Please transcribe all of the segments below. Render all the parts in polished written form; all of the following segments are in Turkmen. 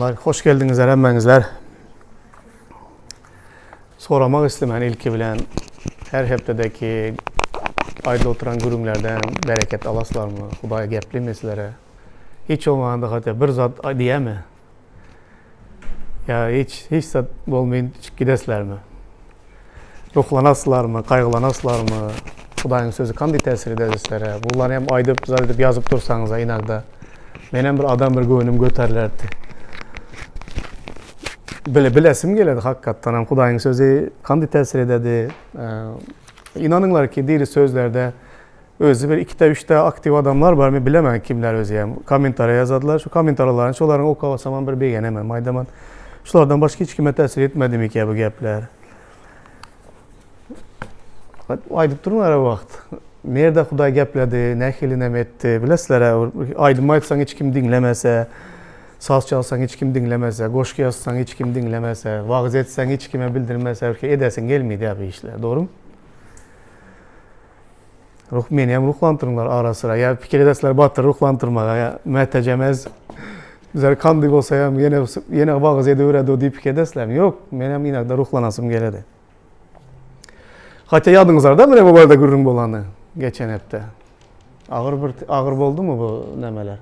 Doganlar, hoş geldiňizler hemmäňizler. Soramak islemen ilki bilen her hepdedeki aýdylyp oturan gürrüňlerden bereket alaslarmy? Hudaý geplimi sizlere? Hiç bolmanda hatda bir zat diýemi? Ýa hiç hiç zat bolmaýyn çykyp gideslermi? Ruhlanaslarmy, gaýgylanaslarmy? Hudaýyň sözi kandy täsir eder sizlere? Bulary hem aýdyp, zat edip ýazyp dursaňyza inagda. Menem bir adam bir göwnüm göterilerdi. Bile bilesim geledi hakykatdan hem Hudaýyň sözi kandy täsir ededi. Inanyňlar ki diri sözlerde Özi bir ikide üçde aktiw adamlar bar men bilemän kimler özi hem kommentariýa ýazadylar şu kommentariýalaryny şolaryň okap alsamam bir begenemen aýdaman şulardan başga hiç kime täsir etmedimikä bu gepler aýdyp durun ara wagt nirde hudaý gepledi nähili näme etdi bilesizler aýdym aýtsaň hiç kim diňlemese saz çalsaň hiç kim diňlemese goşgy ýazsaň hiç kim diňlemese wagyz etseň hiç kime bildirmese edesiň gelmeýär bu işler dogrymy Ruh meni hem ruhlandyrňlar ara syra. Ýa pikir edesizler Batyr ruhlandyrmaga ýa mätäj emez. Bizler kandy bolsa hem ýene ýene wagyz ediberedi o diýip pikir edesizlermi? Ýok, men hem inagda ruhlanasym geledi. Hatda ýadyňyzlarda mine bu barada gürrüň bolany geçen hepde. Agyr bir agyr boldumy bu nämeler?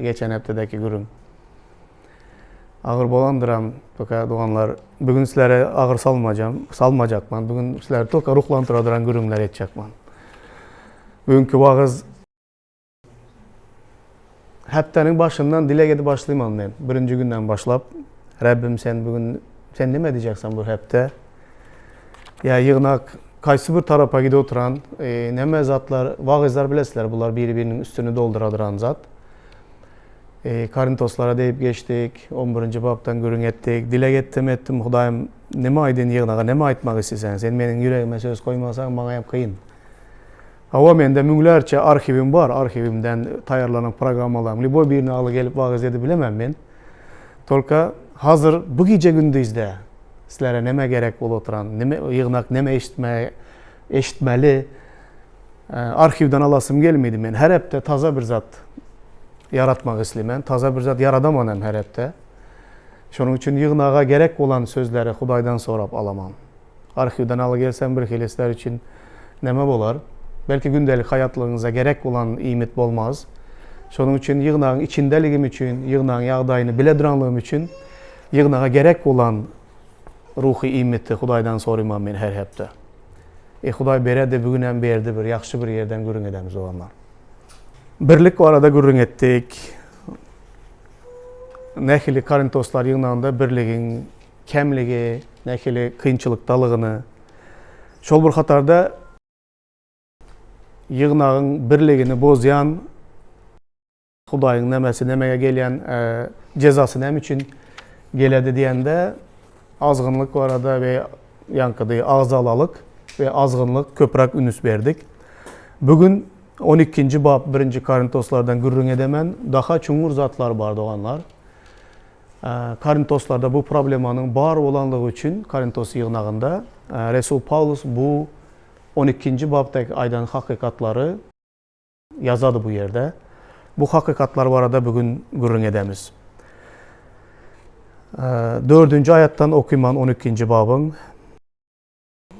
Geçen hepdedeki gürrüň. Agyr bolandyram, toka doganlar. Bugün sizlere agyr salmajam, salmajakman. Bugün sizleri toka ruhlandyradyran gürrüňler etjekman. Bugünkü wagyz hepdäniň başyndan dileg edip başlaýman men. Birinji günden başlap, Rabbim sen bugün sen näme edeceksen bu hepde? Ýa ýygnak kaýsy bir tarapa gidip oturan, e, näme zatlar, wagyzlar bilesizler, bular biri-biriniň üstüni dolduradyran zat. Korintoslara diýip geçdik, on birinji bapdan gürrüň etdik. Dileg etdim, etdim, Hudaýym, neme aýdyn ýygnaga, neme aýtmak isleseň? Sen meniň ýüregime söz goýmasaň, maňa hem kyn. Hawa, mende müňlerçe arhiwim bar, arhiwimden taýýarlanan programmalaryň lýuboý birini aly gelip wagyz edip bilemem men. Tolka hazir bu gije-gündizde sizlere neme gerek bolup oturan, neme ýygnak neme eşitme, eşitmeli, arhiwden alasym gelmedi men. Her hepde taza bir zat ýaratmak islemen. Taza bir zat ýaradaman hem her hepde. Şonuň üçin ýygnaga gerek bolan sözleri Hudaýdan sorap alaman. Arhiwden aly gelsem bir hili sizler üçin näme bolar? Belki gündelik haýatlygyňyza gerek bolan iýmit bolmaz. Şonuň üçin ýygnagyň içindeligim üçin, ýygnagyň ýagdaýyny bile duranlygym üçin ýygnaga gerek bolan ruhy iýmiti Hudaýdan soryman men her hepde. E Hudaý beredi, bu gün hem berdi bir ýagşy bir ýerden gürrüň edemiz doganlar. Birlik barada gürrüň etdik. Nähili Korintoslar ýygnagynda birligiň kemligi, nähili kynçylykdalygyny, şol bir hatarda ýygnagyň birligini bozýan Hudaýyň nämesi nämege gelýän jezasy näme üçin geledi diýende azgynlyk barada we ýaňkydy agzalalyk we azgynlyk köpräk ünüs berdik. Bu gün on ikinji bap birinji Korintoslardan gürrüň edemen. Daha çuňňur zatlar bar doganlar. Korintoslarda bu problemanyň bar bolanlygy üçin Korintos ýygnagynda Resul Pawlus bu on ikinji bapdaky aýdan hakykatlary Ýazady bu ýerde. Bu hakykatlar barada bu gün gürrüň edemiz. Dördünji aýatdan okyman on ikinji babyň.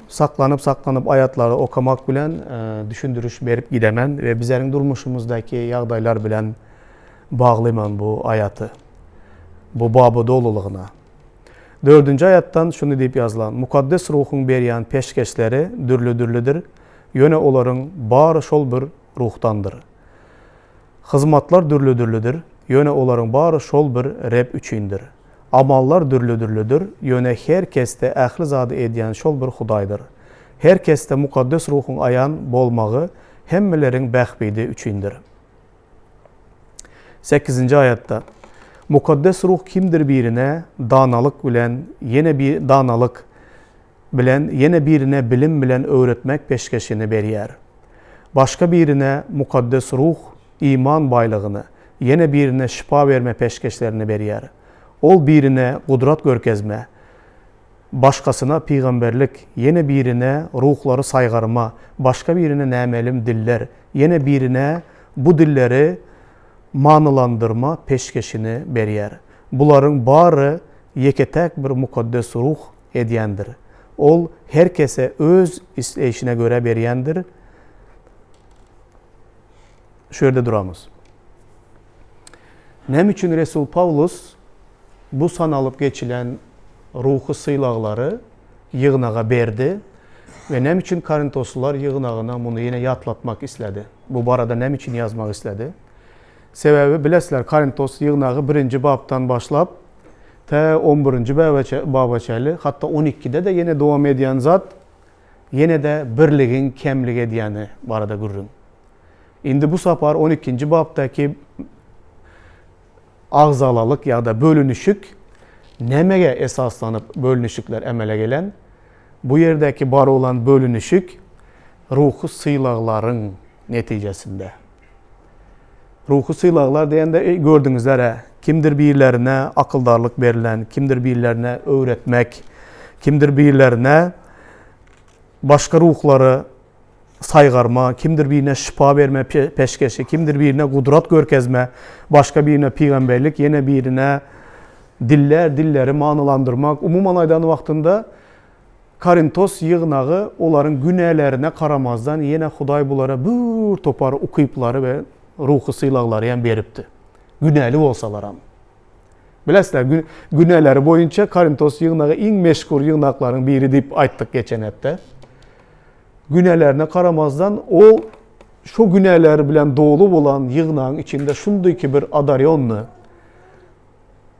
Saklanyp saklanyp aýatlary okamak bilen düşündiriş berip gidemen we bizleriň durmuşymyzdaky ýagdaýlar bilen baglyman bu aýaty. Bu baby dolulygyna. Dördünji aýatdan şuny diýip ýazylan, Mukaddes Ruhuň berýän peşgeşleri dürli-dürlüdir, Ýöne olaryň bary şol bir Ruhdandyr. Hyzmatlar dürli-dürlüdir, ýöne olaryň bary şol bir Reb üçindir. Amallar dürli-dürlüdir, ýöne her kesde ähli zady edýän şol bir Hudaýdyr. Her kesde Mukaddes Ruhuň aýan bolmagy hemmeleriň bähbidi üçindir. Sekizinji aýatda, Mukaddes Ruh kimdir birine danalyk bilen, ýene bir danalyk, bilen, ýene birine bilim bilen öwretmek peşgeşini berýär. Başga birine Mukaddes Ruh iman baýlygyny, ýene birine şypa berme peşgeşlerini berýär. Ol birine gudrat görkezme, başgasyna pygamberlik, ýene birine ruhlary saýgarma, başga birine nämälim diller, ýene birine bu dilleri manylandyrma peşgeşini berýär. Bularyň bary ýeke-täk bir Mukaddes Ruh edýändir. Ol her kese öz isleýşine görä berýändir. Şu ýerde duramyz. Näme üçin resul Pawlus bu sanalyp geçilen ruhy sylaglary ýygnaga berdi we näme üçin korintoslylar ýygnagyna muny ýene ýatlatmak isledi? Bu barada näme üçin ýazmak isledi? Sebäbi bilesizler, Korintos ýygnagy birinji bapdan başlap, tä on birinji baba çenli, hatda on ikide-de ýene dowam edýän zat, ýene-de birligiň kemlik edýäni barada gürrüň. Indi bu sapar on ikinji bapdaky agzalalyk ýa-da bölünişik nämege esaslanyp bölünişikler emele gelen? Bu ýerdäki bar bolan bölünişik ruhy sylaglaryň netijesinde. Ruhy sylaglar diýende gördüňizler-ä, kimdir birlerine akyldarlyk berlen, kimdir birlerine öwretmek, kimdir birlerine başga ruhlary saýgarma, kimdir birine şypa berme peşgeşi, kimdir birine gudrat görkezme, başga birine pygamberlik, ýene birine diller, dilleri manylandyrmak. Umuman aýdan wagtynda Korintos ýygnagy olaryň günälerine garamazdan ýene Hudaý bulara bir topar ukyplary we ruhy sylaglary hem beripdi. Günäli bolsalaram. Bilesizler, günäleri boýunça Korintos ýygnagy iň meşhur ýygnaklaryň biri diýip aýtdyk geçen hepde. Günälerine garamazdan ol şo günäler bilen doly bolan ýygnagyň içinde şundyky bir adarýonny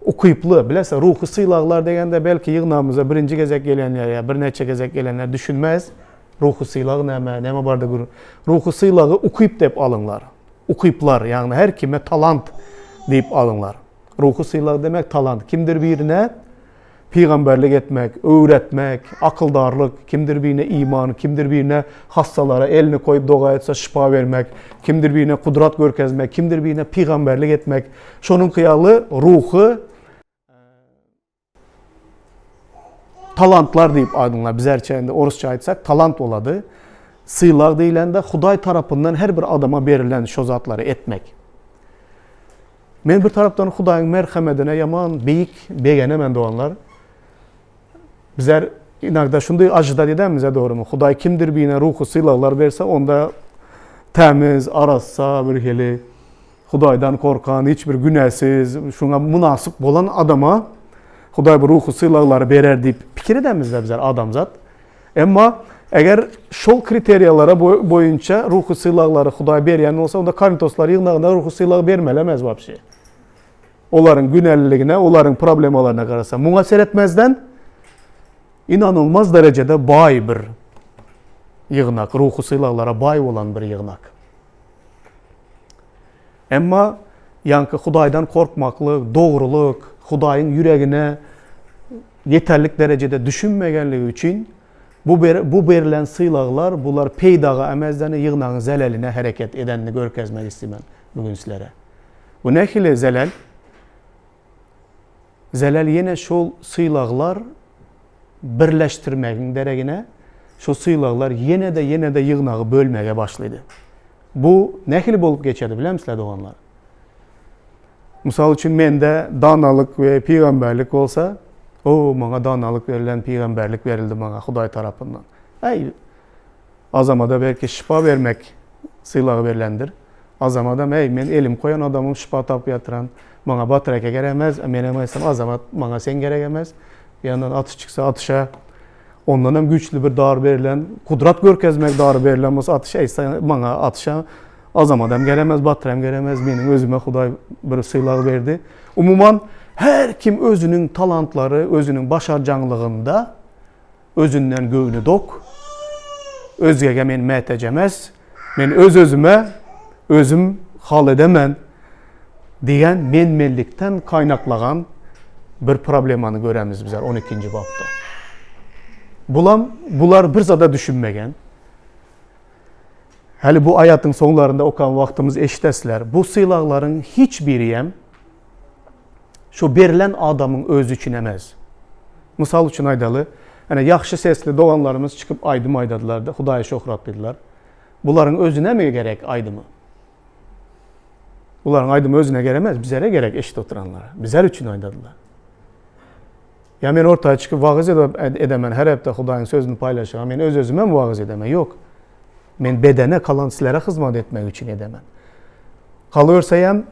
ukyply, bilesiň, ruhy sylaglar degende belki ýygnagymyza birinji gezek gelenler ýa birnäçe gezek gelenler düşünmez. Ruhy sylag näme, näme barada gürrüň. Ruhy sylagy ukyp dep alyňlar. Ukyplar, ýagny her kime talant diýip alyňlar. Ruhy sylag demek talant. Kimdir birine pygamberlik etmek, öwretmek, akyldarlyk, kimdir birine iman, kimdir birine hassalara elini koýup doga etse şypa bermek, kimdir birine gudrat görkezmek, kimdir birine pygamberlik etmek. Şonuňky ýaly ruhy talantlar diýip aýdyňlar. Bizerçe indi orusça aýtsak talant bolady. Sylag diýlende Hudaý tarapyndan her bir adama berilen şo zatlary etmek. Men bir tarapdan Hudaýyň merhemedine ýaman beýik begenemen doganlar. Bizler inagda şunday ajydat edemizä dogrymy? Hudaý kimdir birine ruhy sylaglar berse, onda tämiz, arassa bir hili Hudaýdan korkan, hiç bir günäsiz, şuňa mynasyp bolan adama Hudaý bu ruhy sylaglary berer diýip pikir edemizde bizler adamzat. Emma eger şol kriteriýalara boýunça ruhy sylaglary Hudaý berýän bolsa, onda Korintoslar ýygnagyna ruhy sylag bermeli emes wapşe. Olaryň günäliligine, olaryň problemalaryna garasa, muňa seretmezden inanylmaz derejede baý bir ýygnak, ruhy sylaglara baý bolan bir ýygnak. Emma ýaňky Hudaýdan korkmaklyk, dogrulyk, Hudaýyň ýüregine ýeterlik derejede düşünmegenligi üçin bu bu berlen sylaglar bular peýdaga emezden ýygnagyň zeleline hereket edenini görkezmek istimen bu gün sizlere. Bu nähili zelel? Zelel ýene şol sylaglar birleşdirmegiň deregine şo sylaglar ýene-de ýene-de ýygnagy bölmege başlady. Bu nähili bolup geçerdi bilemsizler doganlar? Mysal üçin mende danalyk we pygamberlik bolsa, o maňa danalyk berlen, pygamberlik berildi maňa Hudaý tarapyndan. Äý, Azamada belki şypa bermek sylagy berlendir. Azamadam, äý, men elim koýan adamym şypa tapyp ýatyran, maňa Batyr eke gerek emes, menem aýtsam Azamat maňa sen gerek emes. Bir ýandan atyş çyksa atyşa ondan hem güýçli bir dar berlen, gudrat görkezmek dary berlen bolsa atyş aýtsa maňa atyşa Azamadam gerek emes, Batyr hem gerek emes, meniň özüme Hudaý bir sylag berdi. Umuman her kim özüniň talantlary, özüniň başarjaňlygynda Özünden göwni dok. Özgege men mätäç emes. Men öz-özüme özüm hal edemen diýen men-menlikden kaýnaklagan bir problemany göremiz bizler on ikinji bapda. Bulam, bular bir zada düşünmegen. Häli bu aýatyň soňlarynda okan wagtymyz eşidesizler. Bu sylaglaryň hiç biriyem Şu berlen adamyň özi üçin emes. Mysal üçin aýdaly, ene ýagşy sesli doganlarymyz çykyp aýdym aýdadylar-da, Hudaýa şöhratlydylar. Bularyň özünemi gerek aýdymy? Bularyň aýdymy özüne gerek emes, bizlere gerek eşidip oturanlara. Bizler üçin aýdadylar. Ýa men orta çykyp wagyz edemen, her hepde Hudaýyň sözüni paýlaşýan, men öz-özüme mi wagyz edemen? Ýok. Men bedene kalan sizlere hyzmat etmek üçin edemen. Galyberse hem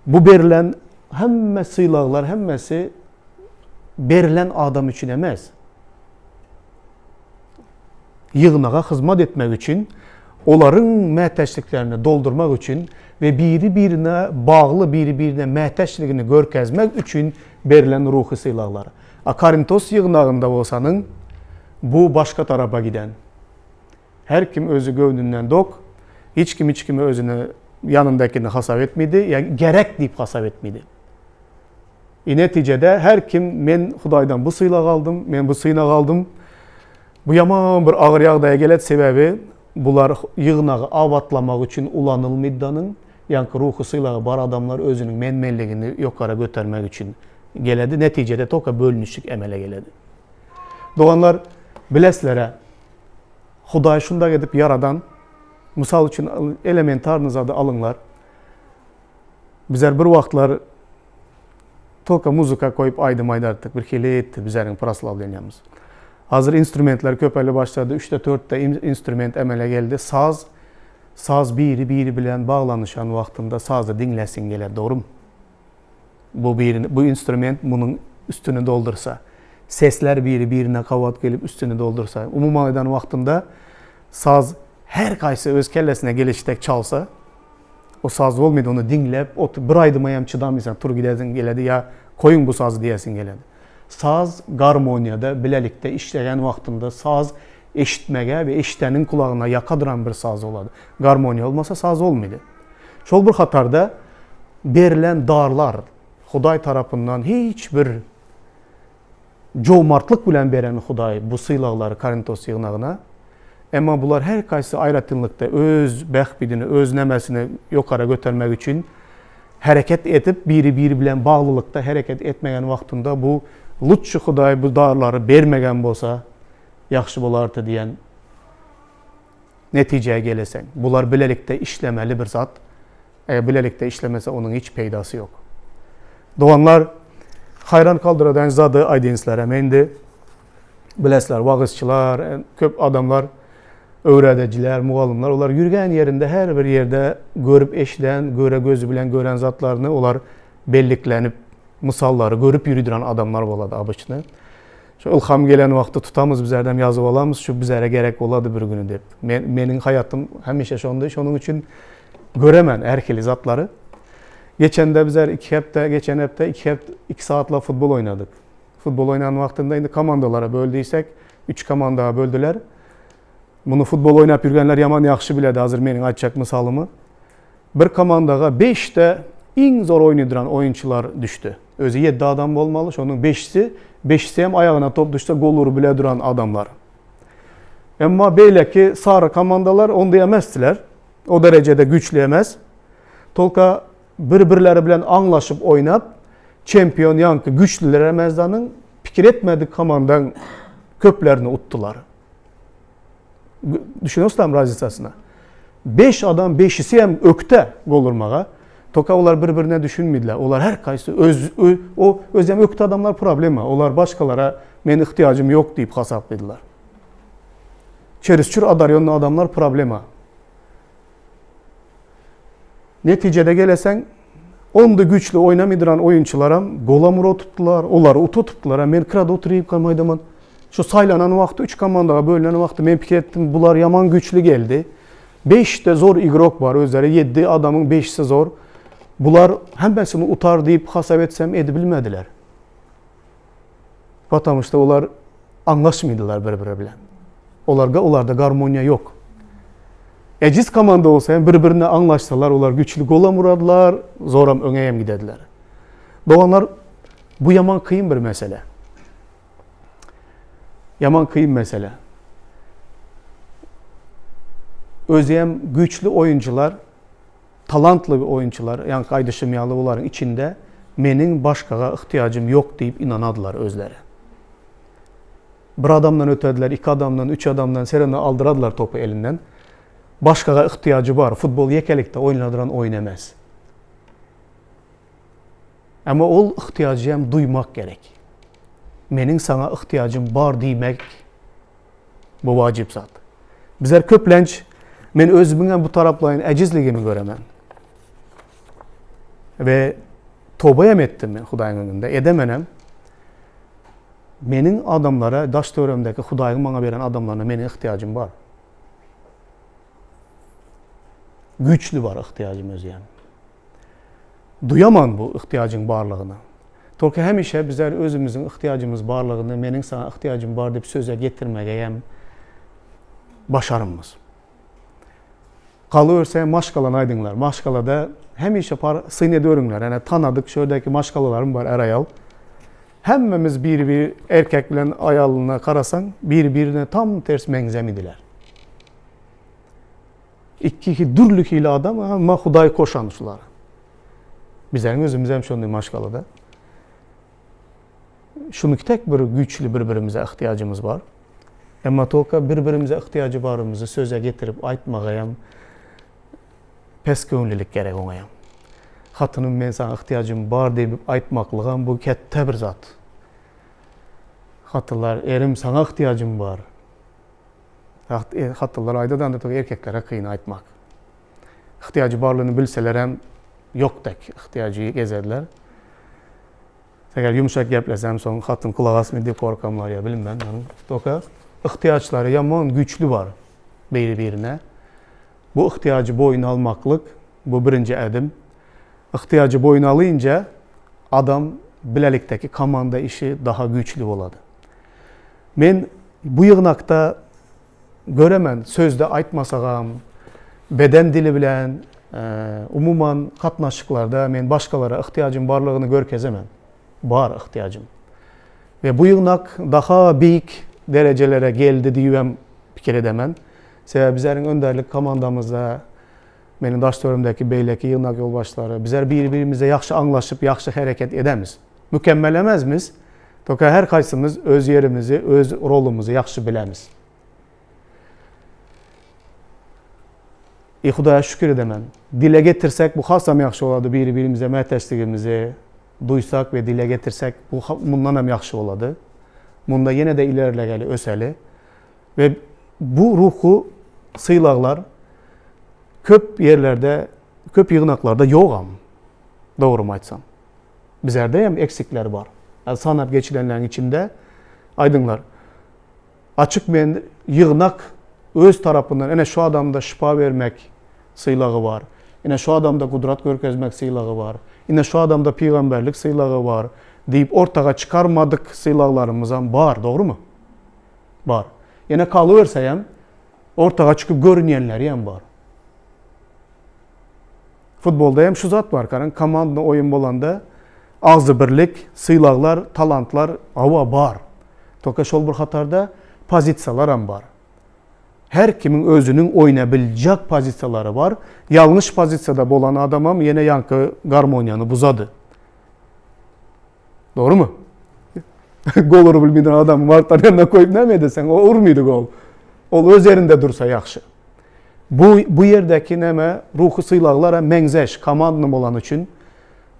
bu berlen hemme sylaglar hemmesi berlen adam üçin emes. Ýygnaga hyzmat etmek üçin, olaryň mätäçliklerini doldurmak üçin we biri-birine bagly, biri-birine mätäçligini görkezmek üçin berlen ruhy sylaglar. A Korintos ýygnagynda bolsanyň, bu başga tarapa giden. Her kim özi göwnünden dok, hiç kim hiç kimi özüni ýanyndakini hasap etmedi, ýa gerek diýip hasap etmedi. I netijede her kim men Hudaýdan bu sylag aldym, men bu synag aldym. Bu ýaman bir agyr ýagdaýa geledi, sebäbi bular ýygnagy abatlamak üçin ulanylmydanyň, ýaňky ruhy sylagy bar adamlar özüniň men-menligini ýokara götermek üçin geledi, netijede toka bölünişik emele geledi. Doganlar, bilesizler-ä, Hudaý şundak edip ýaradan, mysal üçin elementarny zady alyňlar, bizler bir wagtlar Tolka muzyka koýup aýdym aýdardyk. Bir hili etdi bizleriň proslawleniýamyz. Hazir instrumentler köpeli başlady. Üçde törtde instrument emele geldi. Saz saz biri biri bilen baglanyşan wagtynda sazy diňläsiň geler dogrymy? Bu birini bu instrument munuň üstüni doldursa. Sesler biri birine gabat gelip üstüni doldursa. Umuman aýdan wagtynda saz her gaýsy öz kellesine gelişi dek çalsa O saz bolmaýdy, ony diňläp otur, bir aýdyma hem çydamyýsaň, tur gidesiň geledi ýa koýuň bu sazy diýesiň geledi. Saz garmoniýada bilelikde işleýän wagtynda saz eşitmege we eşideniň kulagyna ýaka duran bir saz bolady. Garmoniýa bolmasa saz bolmaýdy. Şol bir hatarda berlen darlar Hudaý tarapyndan hiç bir Jomartlyk bilen beren Hudaý bu sylaglary Korintos ýygnagyna. Emma bular her kaýsy aýratynlykda öz bähbidini, öz nemesini ýokara götermek üçin hereket edip, biri-biri bilen baglylykda hereket etmegen wagtynda bu lutçy Hudaý bu darlary bermegen bolsa ýagşy bolardy diýen netijä geleseň. Bular bilelikde işlemeli bir zat. Eger bilelikde işlemese onuň hiç peýdasy ýok. Doganlar, haýran galdyradan zady aýdyn sizlere. Men indi bilesizler, wagyzçylar, köp adamlar, öwredijiler, mugallymlar, olar ýürgen ýerinde her bir ýerde görüp eşiden, göre gözi bilen gören zatlaryny olar belliklenip, mysallary görüp ýüridiren adamlar bolady obyçny. Şu ylham gelen wagty tutamyz bizlerden ýazyp alamyz, şu bizlere gerek bolady bir güni diýip. Men meniň haýatym hemişe şondy, şonuň üçin göremen her hili zatlary. Geçende bizler iki hepde, geçen hepde iki hepde iki saatlap futbol oýnadyk. Futbol oýnan wagtynda indi komandalara böldüysek, üç komandaga böldüler. Muny futbol oýnap ýürgenler ýaman ýagşy biledi hazir meniň aýtjak mysalymy. Bir komandaga beşde iň zor oýnadyran oýunçylar düşdi. Özi ýedi adam bolmaly, şonuň beşisi, beşisi hem aýagyna top düşse gol urup bile duran adamlar. Emma beýleki sary komandalar ondy emesdiler. O derejede güýçli emes. Tolka bir-birleri bilen aňlaşyp oýnap, çempion ýaňky güýçlüler emesdanyň pikir etmedik komandaň köplerini utdular. Düşünýäňizmi raznicasyna? Beş adam beşisi hem ökde gol urmaga. Toka olar bir-birine düşünmediler. Olar her kaýsy öz, ö, o özem ökde adamlar problema. Olar başgalara men ihtiyacım yok diýip hasapladylar. Çerisçür adaryonly adamlar problema. Netijede geleseň, onda güýçli oýnamydyran oýunçylaram golam urutypdylar, olary ututypdylar. Men krada oturyp maýdaman şu saýlanan wagty üç komandaga bölünen wagty men pikir etdim, bular ýaman güýçli geldi. Beşde zor igrok bar özleri, ýedi adamyň beşisi zor. Bular hemmesini utar diýip hasap etsem edibilmediler. Потому что olar aňlaşmydylar bir-biri bilen. Olarga olarda garmoniýa ýok. Ejiz komanda bolsa hem bir-birine aňlaşsalar olar güçli golam uradylar, zoram öňe hem gidediler. Doganlar bu ýaman kyn bir mesele. Ýaman kyn mesele. Özi hem güçli oýunçylar Talantly oýunçylar, ýaňky aýdyşym ýaly olaryň içinde meniň başgaga yhtyýajym ýok diýip ynanadylar özleri. Bir adamdan ötediler, iki adamdan, üç adamdan serene aldyradylar topy elinden. Başgaga yhtyýajy bar. Futbol ýekelikde oýnadyran oýun emes. Emma ol yhtyýajy hem duýmak gerek. Meniň saňa yhtyýajym bar diýmek bu wajyp zat. Bizler köplenç men özümiň hem bu taraplaýyn ejizligimi göremen. We toba hem etdim men Hudaýyň öňünde, edemenem. Meniň adamlara, daş-töweregimdäki Hudaýyň maňa beren adamlaryna meniň yhtyýajym bar. Güýçli bar yhtyýajym özýän. Duýaman bu yhtyýajyň barlygyny. Tolki hemişe bizler özümiziň yhtyýajymyz barlygyny, meniň saňa yhtyýajym bar diýip söze getirmegem başarymyz. Galyberse maşgalany aýdyňlar. Maşgalada hemişe par syn edöriňler. Ene tanadyk şu ýerdäki maşgalalarym bar är-aýal. Hemmemiz bir-bir erkek bilen aýalyna garasaň bir-birine tam ters meňzemidiler. Ikki dürli hili adam amma Hudaý koşan şulara. Bizleriň özümiz hem şonday maşgalada. Şunuki tek bir güýçli bir-birimize yhtyýajymyz bar. Emma tolka bir-birimize yhtyýajy barymyzy söze getirip aýtmagayam pes göwünlilik gerek oňayam. Hatynym men saňa yhtyýajym bar diýip aýtmaklygam bu ketde bir zat. Hatynlar erim saňa yhtyýajym bar. Hatynlar aýdadanda tolka erkeklere kyn aýtmak. Yhtyýajy barlygyny bilselerem ýok dek yhtyýajy gezerler. Eger ýumşak geplesem soň hatyn gulak asmay diýip gorkam bar ýa bilinmän. Toka yhtyýaçlary ýaman güýçli bar biri-birine. Bu yhtyýajy boýun almaklyk bu birinji ädim. Yhtyýajy boýun alynca adam bilelikdeki komanda işi daha güýçli bolady. Men bu ýygnakda Göremen, sözde aýtmasagam, beden dili bilen, umuman, gatnaşyklarda men başgalara yhtyýajym barlygyny görkezemem. Bar yhtyýajym. We bu ýygnak daha beýik derejelere geldi diýibem pikir edemen. Sebäbi bizleriň önderlik komandamyzda meniň daş-töweregimdäki beýleki ýygnak ýolbaşçylary, bizler biri-birimize ýagşy aňlaşyp, ýagşy hereket edemiz. Mükemmel emesmiz, toka her kaýsymyz öz ýerimizi, öz rolumyzy ýagşy bilemiz. E Hudaýa şükür edemen. Dile getirsek bu hasam ýagşy bolady, biri-birimize mätäçligimizi duýsak we dile getirsek bu mundan hem ýagşy bolady. Munda ýene-de ilerlegeli, öseli. We bu ruhy sylaglar köp ýerlerde, köp ýygnaklarda ýogam. Dogrymy aýtsam. Bizerde hem eksikler bar. Yani sanap geçilenlerin içinde aýdyňlar. Açyk men ýygnak öz tarapyndan ene şu adamda şypa bermek sylagy bar. Ene şu adamda gudrat görkezmek sylagy bar. Ine şu adamda pygamberlik sylagy bar diýip ortaga çykarmadyk sylaglarymyzam bar, dogrymy? Bar. Ýene galyberse hem ortaga çykyp görünýänleri hem bar. Futbolda hem şu zat bar, garaň, komandny oýun bolanda agzybirlik, sylaglar, talantlar hawa bar. Toka şol bir hatarda pozisiýalaram bar. Her kimiň özüniň oýnabiljek pozisiýalary bar. Ýalňyş pozisiýada bolan adamam ýene ýaňky garmoniýany buzady. Dogrymy? Gol urup bilmeýän adamy wagtdan ýanyna goýup näme edeseň, o urmady gol. Ol öz ýerinde dursa ýagşy. Bu bu ýerdäki näme ruhy sylaglar hem meňzeş komandny bolany üçin,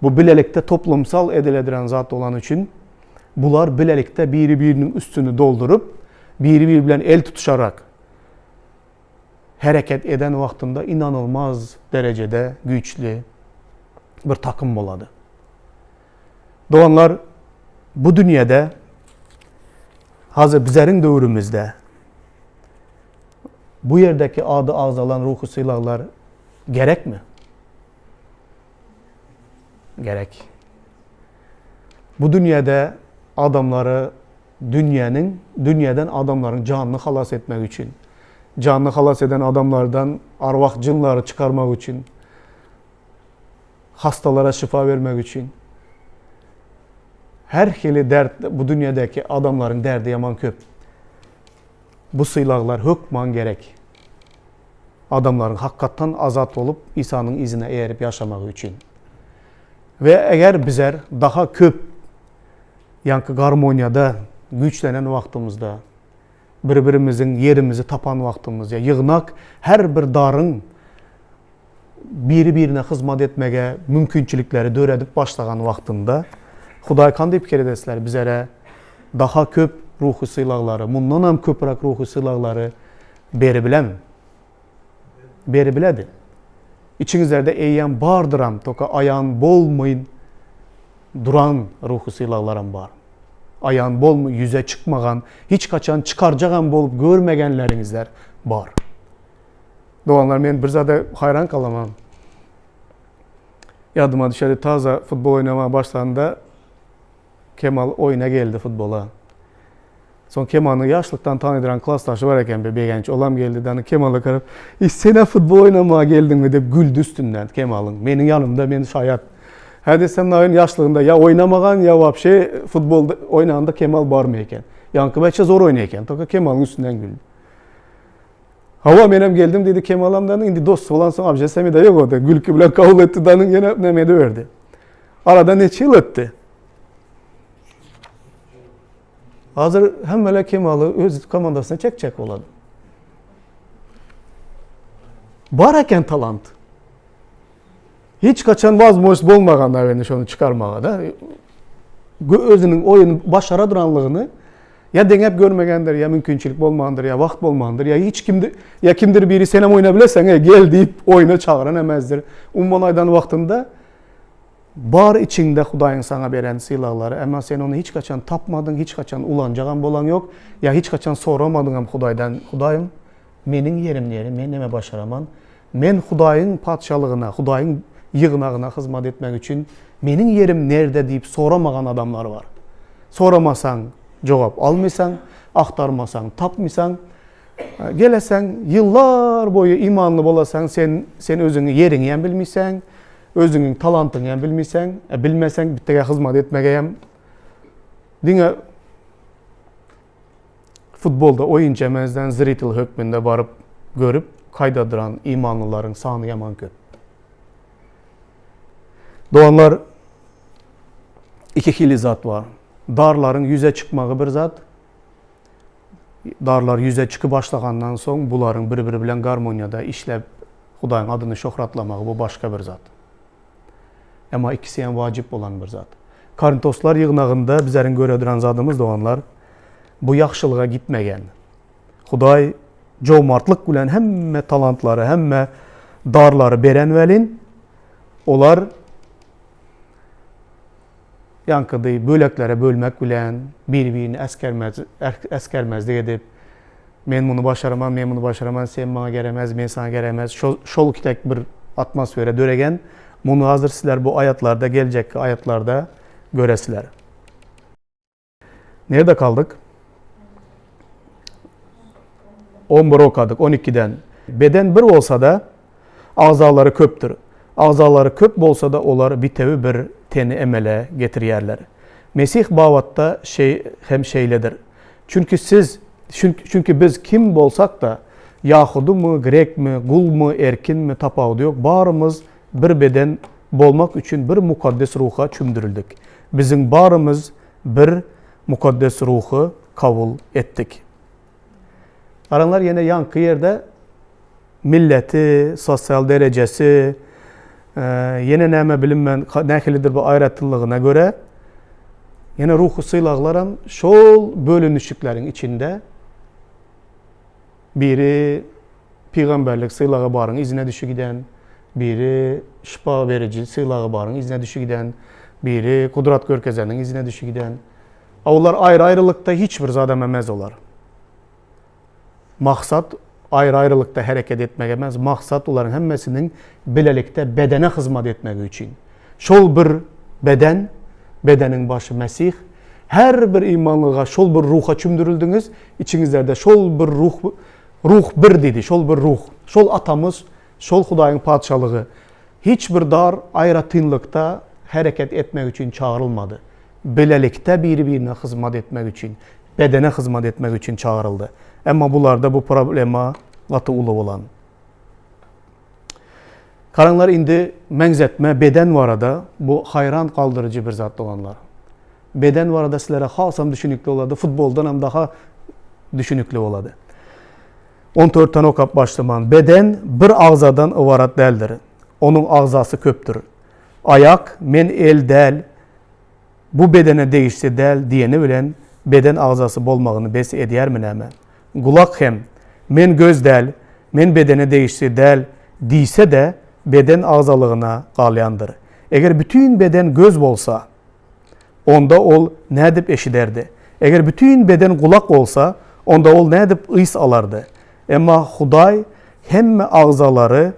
bu bilelikde toplumsal edilediren zat bolany üçin, bular bilelikde biri-biriniň üstüni dolduryp, biri-biri bilen el tutuşarak hereket eden wagtynda inanylmaz derejede güýçli bir takym bolady. Doganlar, bu dünýede hazir bizleriň döwrümizde bu ýerdäki ady agzalan ruhy sylaglar gerekmi? Gerek. Bu dünýede adamlary dünýäniň, dünýeden adamlaryň janyny halas etmek üçin, janyny halas eden adamlardan arwah jynlary çykarmak üçin, hastalara şypa bermek üçin. Her hili dert bu dünýedäki adamlaryň derdi ýaman köp. Bu sylaglar hökman gerek. Adamlaryň hakykatdan azat bolup Isanyň yzyna eýerip ýaşamagy üçin. We eger bizer daha köp ýaňky garmoniýada güýçlenen wagtymyzda, bir-birimiziň ýerimizi tapan wagtymyz, ýa ýygnak her bir daryň. biri-birine hyzmat etmege mümkinçilikleri döredip başlagan wagtynda, Hudaý kandy pikir edesizler, bizere daha köp ruhy sylaglary, mundanam köpräk ruhy sylaglary beribilemi? Beribiledi. Içiňizlerde eýýäm bardyram, toka aýan bolmyn duran ruhy sylaglaram bar. Aýan bolmy, ýüze çykmagan, hiç haçan çykarjagam bolup görmegenleriňizler bar. Doganlar men bir zada haýran galamam. Ýadyma düşedi taza futbol oýnamaga başlanda Kemal oýna geldi futbola. Soň Kemany ýaşlykdan tanydyran klasdaşy bar eken bir Begenç olam geldi dany Kemala garap, "Eý senä futbol oýnamaga geldiňmi?" diýip güldi üstünden Kemalyň. Meniň ýanymda men şaýat. Hä diýsem naýyn ýaşlygynda ýa oýnamagan ýa wapşe futbol oýnanda Kemal barmy eken. Ýaňky beçe zor oýnaýan eken. Toka Kemalyň üstünden güldi. Hawa menem geldim diýdi Kemalam danyň indi dost bolansoň abjesemi-de ýok ody. Gülki bilen kabul etdi danyň ýene neme ediberdi. Aradan neçe ýyl ötdi? Hazır hemmeler Kemaly öz komandasyna çekjek bolady. Bar eken talant. Hiç kaçan wazmoş bolmagan da şony çykarmaga da. Özüniň oýun başara duranlygyny ýa deňäp görmegendir, ýa mümkinçilik bolmandyr, ýa wagt bolmandyr, ýa hiç kimdir, ýa kimdir biri senem oýna bileseň, ey, gel diýip oýna çagyran emezdir. Umuman aýdan wagtynda Bar içiňde Hudaýyň saňa beren sylaglary, emma sen ony hiç haçan tapmadyň, hiç haçan ulanjagam bolaň ýok, ýa hiç haçan soramadyňam Hudaýdan, Hudaýym, meniň ýerim nere, men näme başaraman, men Hudaýyň Patyşalygyna, Hudaýyň ýygnagyna hyzmat etmek üçin meniň ýerim nerde diýip soramagan adamlar bar. Soramasaň, jogap almysaň, agtarmasaň, tapmysaň, geleseň, ýyllar boýy imanly bolasaň, sen, sen özüňi ýeriňi hem bilmiseň, Özüňiň talantyňy hem bilmeseň, e, bilmeseň bitege hyzmat etmege hem diňe futbolda oýunçy emezden zritel hökmünde baryp görüp kaýda duran imanlylaryň sany ýaman köp. Doganlar iki hili zat bar. Darlaryň ýüze çykmagy bir zat. Darlar ýüze çykyp başlagandan soň bularyň bir-biri bilen garmoniýada işläp Hudaýyň adyny şöhratlamagy bu başga bir zat. Emma ikisi hem wajyp bolan bir zat. Korintoslar ýygnagynda bizleriň göre duran zadymyz doganlar, bu ýagşylyga gitmegen. Hudaý jomartlyk bilen hemme talantlary, hemme darlary beren welin, olar Ýaňkydy böleklere bölmek bilen, biri-birini äsgermez, äsgermezlik edip, men muny başaraman, men muny başaraman, sen maňa geremez, men saňa geremez, şol, şol kitek bir atmosfera döregen. Muny hazir sizler bu aýatlarda, geljekki aýatlarda göresiler. Nirede kaldyk? 11 okadyk, 12-den. Beden bir bolsa-da, agzalary köpdür. Agzalary köp bolsa-da, olar bitewi bir teni emele getirýärler. Mesih babatda şeý hem şeýledir. Çünki siz, çünki biz kim bolsak-da, ýahudymy, grekmi, gulmy, erkinmi, tapawudy ýok, barymyz bir beden bolmak üçin bir Mukaddes Ruha çümdürildik. Biziň barymyz bir Mukaddes Ruhy kabul etdik. Garaňlar ýene ýaňky ýerde milleti, sosial derejesi, ýene näme bilinmän nähilidir bir aýratynlygyna görä ýene ruhy sylaglaram şol bölünişikleriň içinde biri Pygamberlik sylagy baryň yzyna düşi giden, biri şypa beriji sylagy baryň yzyna düşi giden, biri gudrat görkezeniň yzyna düşi giden. A olar aýry-aýrylykda hiç bir zadam emez olar. Maksat aýry-aýrylykda hereket etmek emez, maksat olaryň hemmesiniň bilelikde bedene hyzmat etmegi üçin. Şol bir beden, bedeniň başy Mesih. Her bir imanlyga şol bir ruha çümdürildiňiz, içiňizlerde şol bir ruh Ruh bir diýdi, şol bir Ruh, şol Atamyz, şol Hudaýyň Patyşalygy. Hiç bir dar aýratynlykda hereket etmek üçin çagyrylmady. Bilelikde biri-birine hyzmat etmek üçin, bedene hyzmat etmek üçin çagyryldy. Emma bularda bu problema gaty uly bolan. Garaňlar indi meňzetme beden barada bu haýran galdyryjy bir zat doganlar. Beden barada sizlere hasam düşünikli bolady, futboldanam daha düşünikli bolady. On dörtden okap başlaman. Beden bir agzadan ybarat däldir. onuň agzasy köpdür. Aýak, Men el däl, bu bedene degişli däl diýeni bilen beden agzasy bolmagyny bes edýärmi näme? Gulak hem, Men göz däl, men bedene degişli däl diýse-de, beden agzalygyna galýandyr. Eger bütin beden göz bolsa, onda ol nädip eşiderdi? Eger bütin beden gulak bolsa, onda ol nädip ys alardy? Emma Hudaý hemme agzalary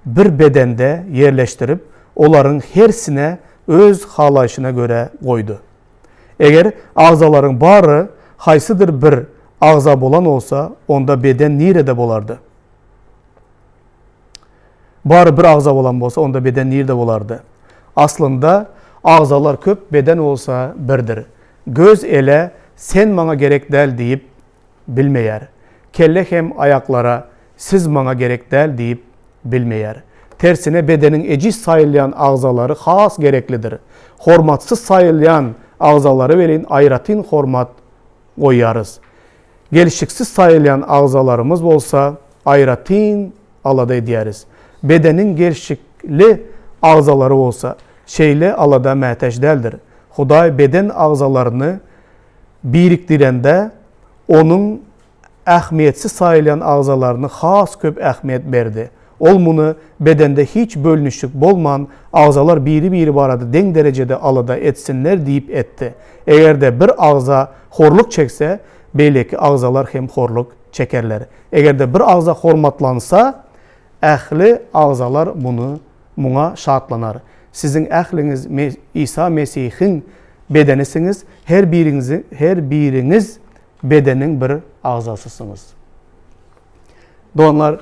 bir bedende ýerleşdirip, olaryň hersine öz halaýşyna görä goýdy. Eger agzalaryň bary haýsydyr bir agza bolan bolsa, onda beden nirede bolardy? Bary bir agza bolan bolsa, onda beden nirde bolardy? Aslynda, agzalar köp, beden bolsa birdir. Göz ele, Sen maňa gerek däl diýip bilmeýär. Kelle hem aýaklara, Siz maňa gerek däl diýip bilmeýär. Tersine bedeniň ejiz saýylýan agzalary has gereklidir. Hormatsyz saýylýan agzalary welin aýratyn hormat goýýarys. Gelşiksiz saýylýan agzalarymyz bolsa aýratyn alada edýäris. Bedeniň gelşikli agzalary bolsa şeýle alada mätäç däldir. Hudaý beden agzalaryny birikdirende onuň ähmiýetsiz saýylýan agzalaryny has köp ähmiýet berdi. Ol muny bedende hiç bölünişik bolman, agzalar biri-biri barada deň derejede alada etsinler diýip etdi. Eger-de bir agza horluk çekse, beýleki agzalar hem horluk çekerler. Eger-de bir agza hormatlansa, ähli agzalar muny muňa şatlanar. Siziň ähliňiz Isa Mesihiň bedenisiňiz, her biriňizi her biriňiz bedeniň bir agzasysyňyz. Doganlar,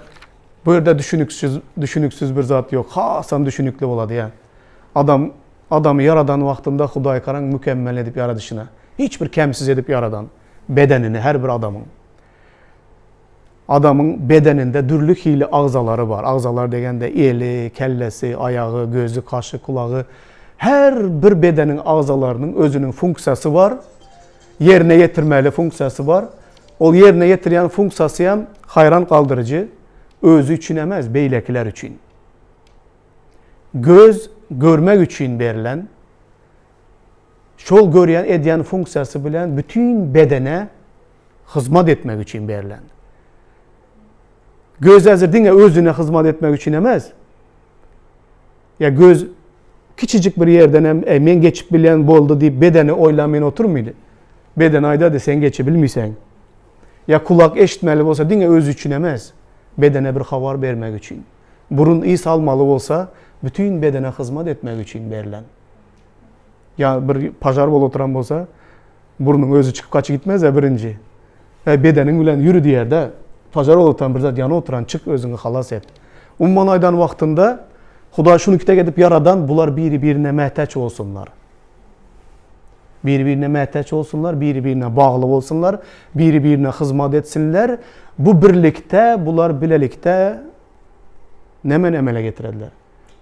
bu ýerde düşüniksiz, düşüniksiz bir zat ýok. Hasam düşünikli bolady ýa. Adam, adamy ýaradan wagtynda Hudaý garaň mükemmel edip ýaradyşyna. Hiç bir kemsiz edip ýaradan bedenini her bir adamyň. Adamyň bedeninde dürli hili agzalary bar. Agzalar degende eli, kellesi, aýagy, gözi, kaşy, kulagy. Her bir bedeniň agzalarynyň özüniň funksiýasy bar. Ýerine ýetirmeli funksiýasy bar. Ol ýerine ýetirýän funksiýasy hem haýran galdyryjy, özi üçin emes, beýlekiler üçin. Göz görmek üçin berlen, şol görýän edýän funksiýasy bilen bütin bedene hyzmat etmek üçin berlen. Göz häzir diňe özüne hyzmat etmek üçin emes. Ýa göz kiçijik bir ýerden hem, Eý, men geçip bilýän boldy diýip bedeni oýlaman oturmydy. Beden aýdady, sen geçibilmiseň. Ýa kulak eşitmeli bolsa diňe özi üçin emes, bedene bir habar bermek üçin. Burun ys almaly bolsa, bütin bedene hyzmat etmek üçin berlen. Ýa bir pažar bolup oturan bolsa, Burnuň özi çykyp gaçyp gitmez-ä birinji. Äý, bedeniň bilen ýüri diýer-dä. Pajar oturan bir zat ýanyp oturan, çyk özüňi halas et. Umuman aýdan wagtynda, Hudaý şuny kitek edip ýaradan, bular biri-birine mätäç bolsunlar. Biri-birine mätäç bolsunlar, biri-birine bagly bolsunlar, biri-birine hyzmat etsinler. Bu birlikde, bular bilelikde nemeni emele getirediler?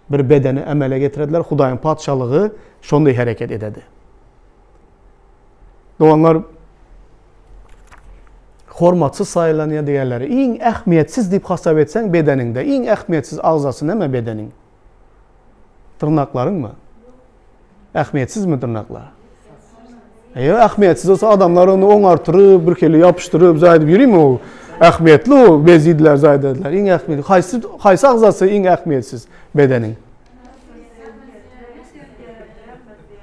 Bir bedeni emele getirediler. Hudaýyň patyşalygy şonda hereket ededi. Doganlar hormatsyz saýylanýar diýerler. Iň ähmiýetsiz diýip hasap etseň bedeniňde, iň ähmiýetsiz agzasy näme bedeniň? Dyrnaklaryňmy? Ähmiýetsizmi dyrnaklar? Eýe, ähmiýetsiz bolsa adamlar ony oňartyryp, bir hili ýapyşdyryp, zaýdyp ýörimi o? Ähmiýetli o, bezediler, zaýdadylar. Iň ähmiýetli, haýsy haýsy agzasy iň ähmiýetsiz bedeniň?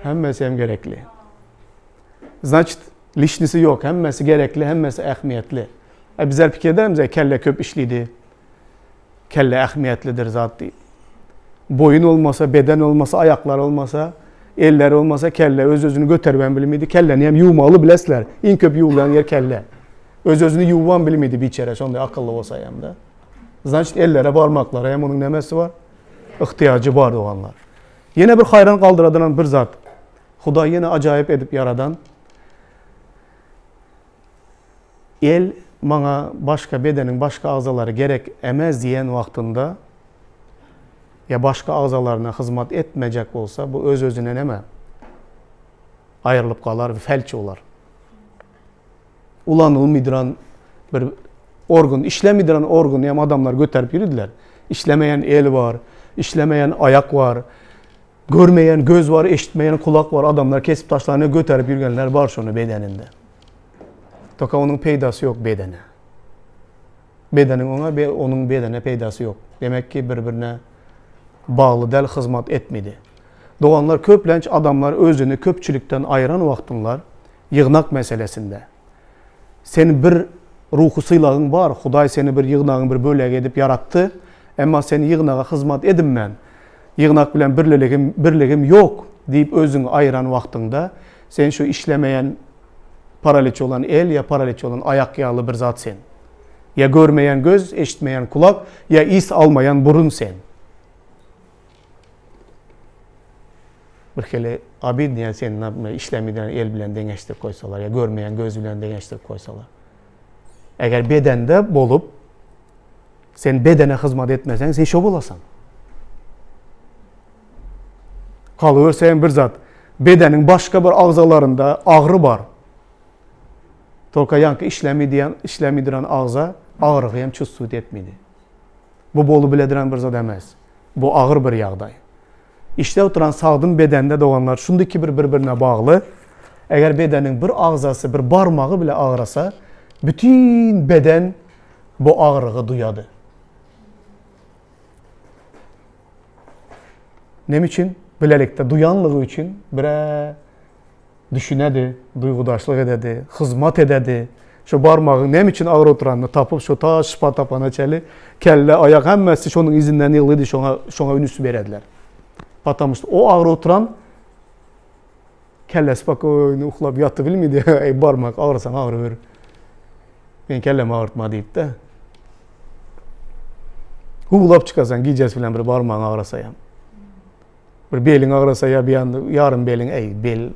Hemmesi hem gerekli. Znaçit, lişnisi ýok, hemmesi gerekli, hemmesi ähmiýetli. E bizler pikir edermiz, e kelle köp işlidi. Kelle ähmiýetlidir zat diýip. Boýun bolmasa, beden bolmasa, aýaklar bolmasa, eller bolmasa kelle öz-özüni göteribem bilmedi. Kelleni hem ýuwmaly bilesler. Iň köp ýuwulýan ýer kelle. Öz-özüni ýuwubam bilmedi biçere, şonday akylly bolsa hem-de. Znaçit, ellere, barmaklara hem onuň nemesi bar? Yhtyýajy bar doganlar. Ýene bir haýran galdyradylan bir zat. Hudaý ýene ajaýyp edip ýaradan el maňa başga bedeniň başga agzalary gerek emez diýen wagtynda ýa başga agzalaryna hyzmat etmejek bolsa bu öz-özüne neme? Aýrylyp galar we felç bolar. Ulanylmydyran bir organ, işlemydyran organy hem adamlar göterip ýüridiler. Işlemeýän el bar. Işlemeýän aýak bar. Görmeýän göz bar, eşitmeýän kulak bar. Adamlar kesip taşlanda göterip ýürgenler bar şony bedeninde. Toka onuň peýdasy ýok bedene. Bedeniň oňa, onuň bedene peýdasy ýok. Demek ki, bir-birine bagly däl, hyzmat etmedi. Doganlar, köplenç adamlar özüni köpçülikden aýyran wagtynlar ýygnak meselesinde. Sen bir ruhy sylagyň bar, Hudaý seni bir ýygnagyň bir bölegi edip ýaratdy, emma sen ýygnaga hyzmat edinmän, ýygnak bilen birliligim, birligim ýok diýip özüňi aýyran wagtyňda, sen şu işlemeýän paraliç bolan el ýa paraliç bolan aýak ýaly bir zat sen. Ýa görmeýän göz, eşitmeýän kulak, ýa ys almaýan burun sen. Bir hili obidnyýa seni naprimýer işlemýän el bilen deňeşdirip goýsalar ýa görmeýän göz bilen deňeşdirip goýsalar. Eger bedende bolup sen bedene hyzmat etmeseň sen şo bolasaň. Galyberse hem bir zat. Bedeniň başga bir agzalarynda agry bar. Tolka ýaňky işlemýän, işlemýän agza agrygy hem çustuwt etmedi. Bu bolup bilediren bir zat emes. Bu agyr bir ýagdaý. Işläp oturan sagdyn bedende doganlar şundyki bir bir-birine bagly. Eger bedeniň bir agzasy, bir barmagy bile agrasa, bütin beden bu agrygy duýady. Näme üçin? Bilelikde duýanlygy üçin bire düşünedi, duýgudaşlyk ededi, hyzmat ededi. Şu barmagyň näme üçin agyr oturanyny tapyp, şu ta şypa tapana çenli kelle, aýak hemmesi şonuň yzyndan ýyglydy, şoňa şoňa üns berediler. Потому что o agyr oturan kelle spokojny uklap ýatyp bilmedi. Eý barmak agyrsaň agyryber. Men kellemi agyrtma diýip-de. Huwlap çykarsaň gijesi bilen bir barmagyň agyrasa ýa. Bir beliň agyrasa ýa bir ýanda ýarym beliň eý bel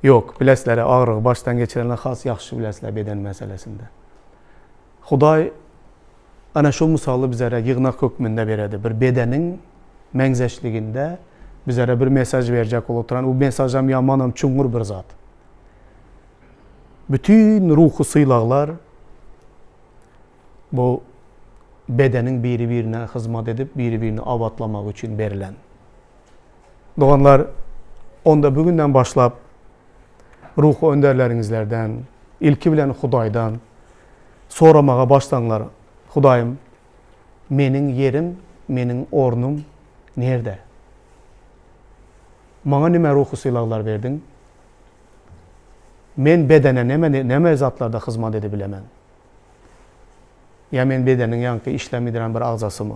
Ýok, bilesizler agrygy başdan geçirenler has ýagşy bilesizler beden meselesinde. Hudaý ana şu mysaly bizlere ýygnak hökmünde beredi. Bir bedeniň meňzeşliginde bizlere bir mesaj berjek bolup oturan. Bu mesajam ýamanam çuňňur bir zat. Bütin ruhy sylaglar bu bedeniň biri-birine hyzmat edip, biri-birini abatlamagy üçin berlen. Doganlar, onda bu günden başlap ruhy önderleriňizlerden, ilki bilen Hudaýdan soramaga başlaňlar, Hudaýym, meniň ýerim, meniň ornum nirde? Maňa nime ruhy sylaglar berdiň? Men bedene neme, neme zatlarda hyzmat edibilemen? Ýa men bedeniň ýaňky işlemidren bir agzasymy?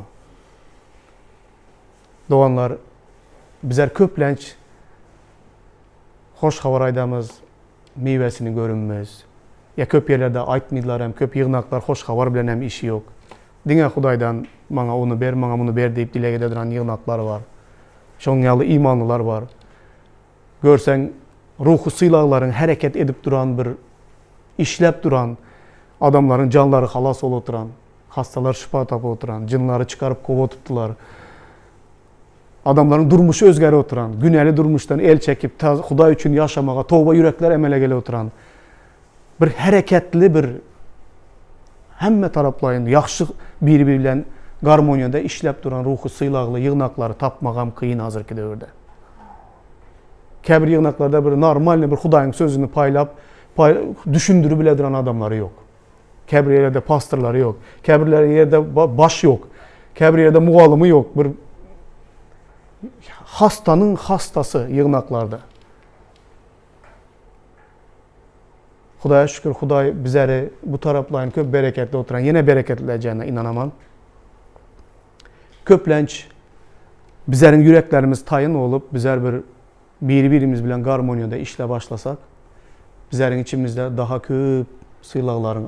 Doganlar, bizler köplenç hoş habar aýdamyz, miwesini görünmez. Ýa köp ýerlerde aýtmydylar hem, köp ýygnaklar hoş habar bilen hem işi ýok. Diňe Hudaýdan maňa ony ber, maňa muny ber diýip dileg ededuran ýygnaklar bar. Şonuň ýaly imanlylar bar. Görseň, ruhy sylaglaryň hereket edip duran bir, işläp duran, adamlaryň janlary halas bolup oturan, hassalar şypa tapyp oturan, jynlary çykaryp kowatypdylar. Adamlaryň durmuşy özgerip oturan, günäli durmuşdan el çekip, Hudaý üçin ýaşamaga toba ýürekler emele gelip oturan bir hereketli bir hemme taraplaýyn ýagşy biri-biri bilen garmoniýada işläp duran ruhy sylagly ýygnaklary tapmagam kyn hazirki döwürde. Käbir ýygnaklarda bir normalny bir Hudaýyň sözüni paýlap, düşündirip bile duran adamlary ýok. Käbir ýerlerde pastorlary ýok. Käbir ýerde baş ýok. Käbir ýerde mugallymy ýok. Bir hastanyň hastasy ýygnaklarda. Hudaýa şükür, Hudaý bizleri bu taraplaýyn köp bereketli oturan, ýene bereketlejegine ynanaman. Köplenç bizleriň ýüreklerimiz taýyn bolup, bizler bir biri-birimiz bilen garmoniýada işle başlasak, bizleriň içimizde daha köp sylaglaryň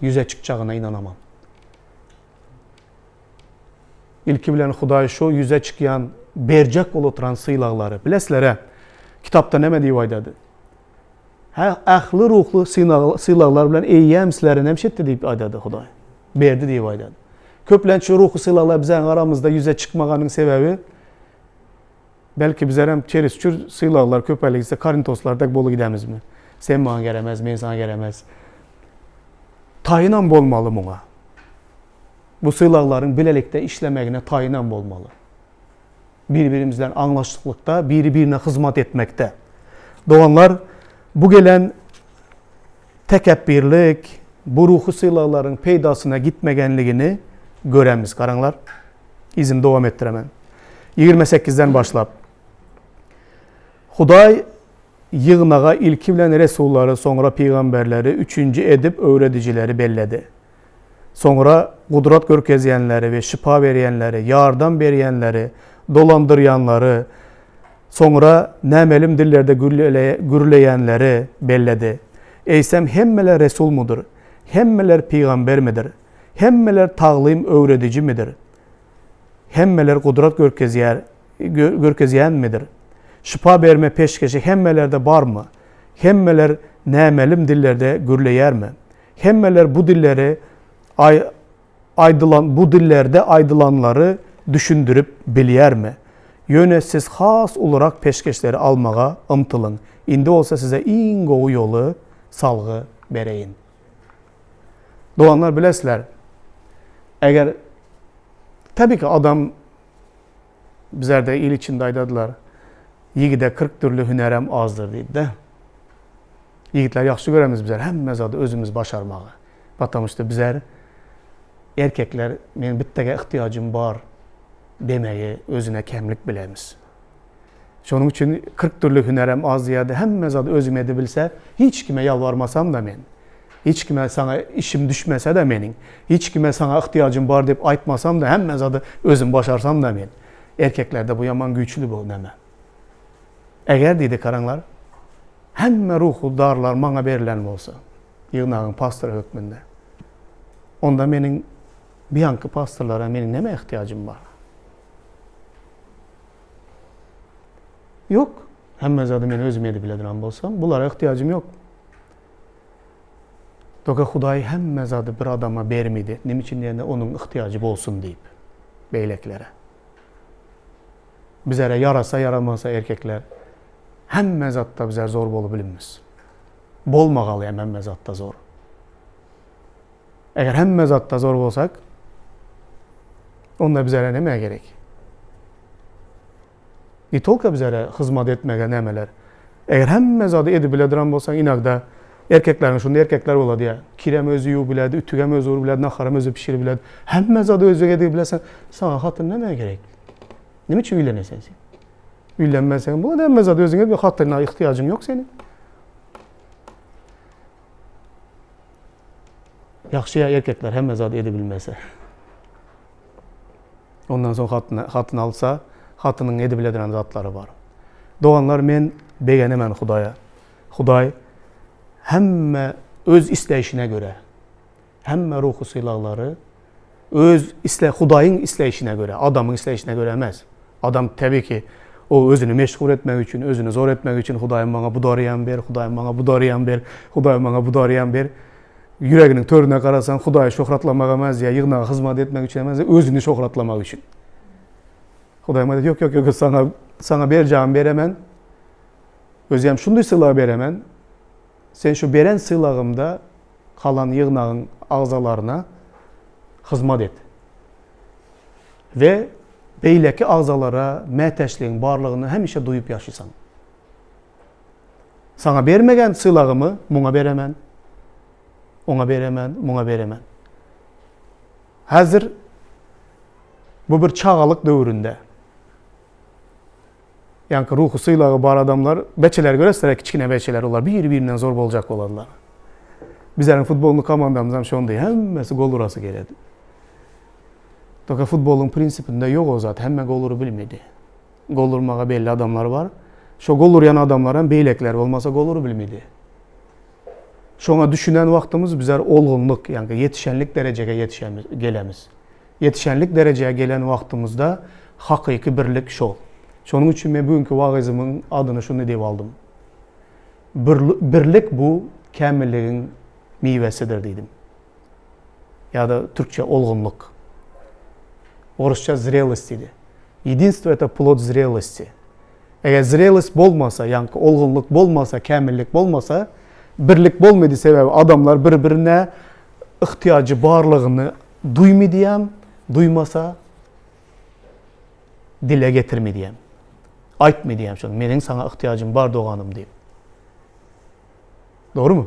ýüze çykjagyna ynanaman. Ilki bilen Hudaý şu ýüze çykýan berjek bolup oturan sylaglary, bilesizler-ä, kitapda näme diýip aýdady? Hä, ähli ruhly sylaglar bilen eýýäm sizlere näme etdi diýip aýdady Hudaý. Berdi diýip aýdady. Köplenç şu ruhy sylaglar biziň aramyzda ýüze çykmaganyň sebäbi, belki bizlerem çeresçür sylaglar köpeligse Korintoslar dek bolup gidemizmi? Sen maňa geremez, men saňa geremez. Taýynam bolmaly muňa. Bu sylaglaryň bilelikde işlemegine taýynam bolmaly. Bir-birimiz bilen aňlaşyklykda, biri-birine hyzmat etmekde. Doganlar, bu gelen tekepbirlik, bu ruhy sylaglaryň peýdasyna gitmegenligini göremiz. Garaňlar, yzyny dowam etdiremen. Ýigrimi sekizden başlap. Hudaý ýygnaga ilki bilen resullary, soňra pygamberleri, üçünji edip öwredijileri belledi. Soňra gudrat görkezýänleri we şypa berýänleri, ýardam berýänleri, dolandyrýanlary, soňra nämälim dillerde gürleýänleri belledi. Eýsem hemmeler resulmydyr? Hemmeler pygambermidir? Hemmeler taglym öwredijimidir? Hemmeler gudrat görkezýär, görkezýänmidir? Şypa berme peşgeşi hemmelerde barmy? Hemmeler nämälim dillerde gürleýärmi? Hemmeler bu dilleri aýdylan bu dillerde aýdylanlary düşündirip bilýärmi? Ýöne siz has ulurak peşgeşleri almaga ymtylyň. Indi bolsa size iň gowy ýoly salgy bereýin. Doganlar bilesizler, eger tabii ki adam bizlerde il içinde aýdadylar, ýigide 40 dürli hünärem azdyr diýip-de. Ýigitler ýagşy göremiz bizler hemme zady özümiz başarmagy. Потому что bizler erkekler men bittege ihtiýajym bar demegi özüne kemlik bilemiz. Şonuň üçin 40 dürli hünärem az diýýärdi. Hemme zady özüm edibilse, hiç kime ýalbarmasam-da men, hiç kime saňa işim düşmese-de meniň, hiç kime saňa ihtiýajym bar diýip aýtmasam-da, hemme zady özüm başarsam-da men. Erkeklerde bu ýaman güýçli bu neme. Eger diýdi, garaňlar, hemme ruhy darlar maňa berlen bolsa, ýygnagyň pastory hökmünde, onda meniň biýanky pastorlara meniň nämä ihtiýajym bar? Ýok. Hemme zady men özüm edip biledirän bolsam, bulara ihtiýajym ýok. Doga Hudaý hemme zady bir adama bermedi. Näme üçin diýende, onuň ihtiýajy bolsun diýip, beýlekilere. Bizlere ýarasa ýaramasa erkekler hemme zatda bizler zor bolup bilinmiz. Bolmagaly hem hemme zatda zor. Eger hemme zatda zor bolsak, onda bizlere näme gerek? Ne tolko bizlere hyzmat etmege nämeler. Eger hemme zady edip biledirän bolsaň, inagda erkekleriň şunda erkekler bolady ýa. Kirem özi ýuwup biledi, ütügem özi urup biledi, naharam özi pişirip biledi. Hemme zady özi edip bilesen, saňa hatyn nämä gerek? Näme üçin öýlenesen sen? Öýlenmeseň bolady, hemme zady özüň edip, hatyna ihtiýajyň ýok seniň. Ýagşy ýa erkekler hemme zady edibilmese. Ondan soň hatyny, hatyn alsa, hatynyň edibilediren zatlary bar. Doganlar men begenemen Hudaýa. Hudaý hemme öz isleýşine görä, hemme ruhy sylaglary öz isle Hudaýyň isleýşine görä, adamyň isleýşine görä emes. Adam tebigy ki, o özüni meşhur etmek üçin, özüni zor etmek üçin Hudaýym maňa bu daryýam ber, Hudaýym maňa bu daryýam ber, Hudaýym maňa bu daryýam ber. Ýüreginiň törüne garasaň, Hudaýy şöhratlamak emes, ýa ýygnaga hyzmat etmek üçin emes, özüni şöhratlamak üçin. Hudaýym aýdar, ýok, ýok, ýok, saňa, saňa berjagym beremen. Özem şunday sylag beremen. Sen şu beren sylagymda kalan ýygnagyň agzalaryna hyzmat et. We beýleki agzalara mätäçligiň barlygyny hemişe duýup ýaşysaň. Saňa bermegen sylagymy muňa beremen, oňa beremen, muňa beremen. Häzir bu bir çagalyk döwründe. Ýaňky ruhy sylagy bar adamlar, beçeleri göresizler, kiçgine beçeler, olar biri-birinden zor boljak bolarlar. Bizleriň futbolny komandamyz hem şondy, hemmesi gol urasy geledi. Toka futbolyň prinsipinde ýok o zat, hemme gol urup bilmedi. Gol urmaga belli adamlar bar. Şo gol urýan adamlar hem beýlekiler bolmasa gol urup bilmedi. Şoňa düşünen wagtymyz bizler olgunlyk, ýagny ýetişenlik derejege ýetişemiz, gelemiz. Ýetişenlik derejä gelen wagtymyzda hakyky birlik şol. Şonuň üçin men bu günki wagyzymyň adyny şuny diýip aldym. Birlik bu kämilligiň miwesidir diýdim. Ýa-da türkçe olgunlyk. Orusça zrelost diýdi. Jedinstvo это plod zrelosti. Eger zrelost bolmasa, ýaňky olgunlyk bolmasa, kämillik bolmasa, birlik bolmady sebäbi adamlar bir-birine ihtiýajy barlygyny. Duýmy diýýän, duýmasa dile getirmi diýýän. Aýtmy diýýän şony, meniň saňa yhtyýajym bar doganym diýip. Dogrumy?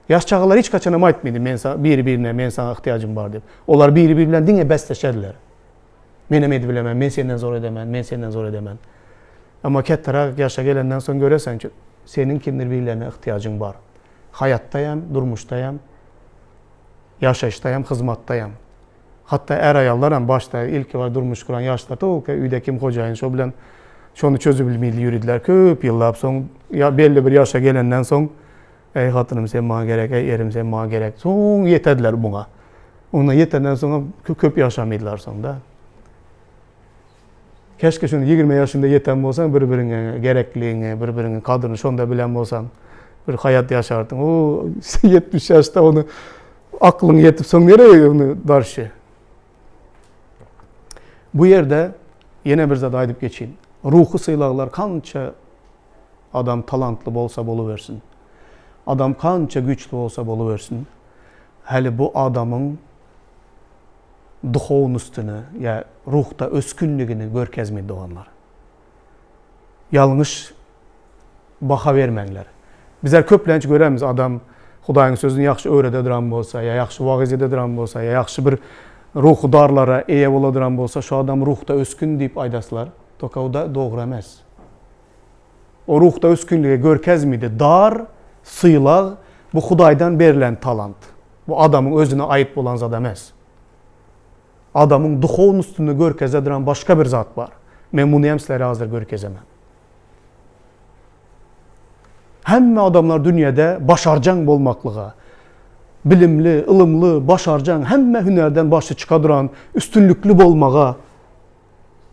Ýaş çagalar hiç haçanam aýtmady, men saňa biri-birine men saňa yhtyýajym bar diýip. Olar biri-biri bilen diňe bäsleşerdiler. Menem edip bilemen, men senden zor edemen, men senden zor edemen. Emma kätteräk ýaşa gelenden soň göreseň ki, seniň kimdir birilerine yhtyýajyň bar. Haýatdaýam, durmuşdaýam, ýaşaýyşdaýam, hyzmatdaýam. Hatda är-aýallaram başda ilki bar durmuş guran ýaşlar tolka öýde kim hojaýyn şo bilen şony çözübilmeli ýöridiler köp ýyllap soň ýa belli bir ýaşa gelenden soň eý hatynym sen maňa gerek eý erim sen maňa gerek soň ýetediler muňa. Onda ýetenden soňam köp ýaşamydylar soňda. Keşke şony 20 ýaşynda ýeten bolsaň bir-biriňe gerekligiňi, bir-biriňiň gadryny şonda bilen bolsaň bir haýat ýaşardyň. O 70 ýaşda ony aklyň ýetip soň nereye ony darşy. Bu ýerde ýene bir zat aýdyp geçeyim. Ruhy sylaglar kança adam talantly bolsa bolubersin. Adam kança güýçli bolsa bolubersin. Häli bu adamyň duhownostyny ýa ruhda ösgünligini görkezmedi doganlar. Ýalňyş baha bermäňler. Bizler köplenç göremiz adam Hudaýyň sözüni ýagşy öwrededuran bolsa ýa ýagşy wagyz ededuran bolsa ýa ýagşy bir ruhy darlara eýe boladuran bolsa şu adam ruhda ösgün diýip aýdaslar. Toka o da dogry emes. O ruhda ösgünligi görkezmedi. Dar, sylag bu Hudaýdan berlen talant. Bu adamyň özüne aýyt bolan zat emes. Adamyň duhownostyny görkeze duran başga bir zat bar. Men muny hem sizlere hazir görkezemen. Hemme adamlar dünýede başarjaň bolmaklyga, bilimli, ylymly, başarjaň, hemme hünärden başy çyka duran, üstünlikli bolmaga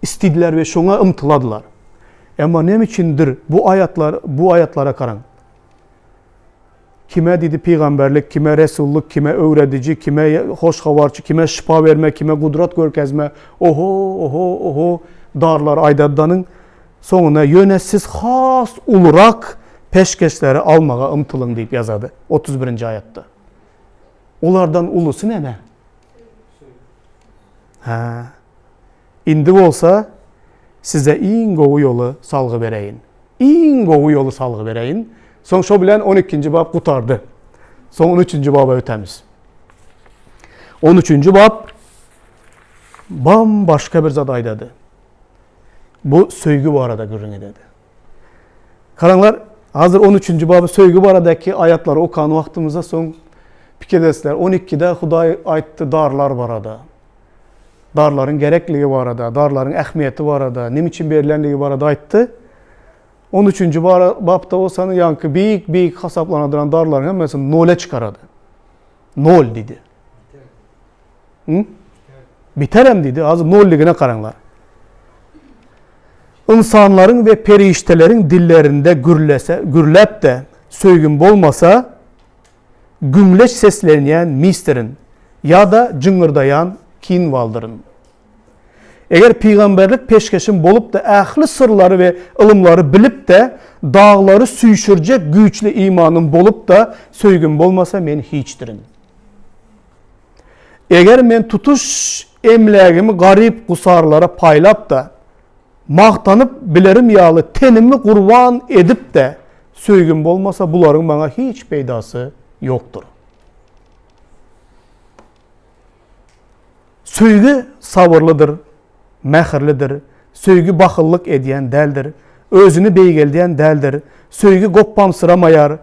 istidiler we şoňa ymtyladylar. Emma näme üçindir bu aýatlar, bu aýatlara garaň. Kime diýdi pygamberlik, kime resullyk, kime öwrediji, kime hoş habarçy, kime şypa berme, kime gudrat görkezme. Oho, oho, oho, darlar aýdadanyň soňuna ýöne siz has ulurak peşgeşleri almaga ymtylyň diýip ýazady 31-nji aýatda. Olardan ulusy näme? Hä. Indi bolsa size iň gowy ýoly salgy bereýin. Iň gowy ýoly salgy bereýin. Soň şo bilen on ikinji bap gutardy. Soň on üçünji baba ötemiz. On üçünji bap bam-başga bir zat aýdady. Bu söýgi barada gürrüň ededi. Garaňlar, hazir on üçünji baby söýgi baradaky aýatlary okan wagtymyzda soň pikir edersizler. On ikide Hudaý aýtdy darlar barada. Darlaryň gerekligi barada, darlaryň ähmiýeti barada, neme üçin berlenligi barada aýtdy. On üçünji bapda bolsa ýaňky beýik-beýik hasaplanadyran darlaryň hemmesini nole çykarady. Nol diýdi. Hı? Biterem diýdi. Hazir nolligine garaňlar. Ynsanlaryň we perişdeleriň dillerinde gürlese, gürläp-de söýgüm bolmasa, güňleç seslenýän misdirin ýa-da jyňňyrdaýan kinwaldyryn. Eger pygamberlik peşgeşim bolup-da ähli syrlary we ylymlary bilip-de, daglary süýşürjek güýçli imanym bolup-da söýgüm bolmasa men hiçdirin. Eger men tutuş emlägimi garyp-gusarlara paýlap-da, magtanyp bilerim ýaly tenimi gurban edip-de, söýgim bolmasa, bularyň maňa hiç peýdasy ýokdur. Söýgi sabyrlydyr, mähirlidir, söýgi bahyllyk edýän däldir, özüni beýgeldýän däldir, söýgi gopbamsyramaýar,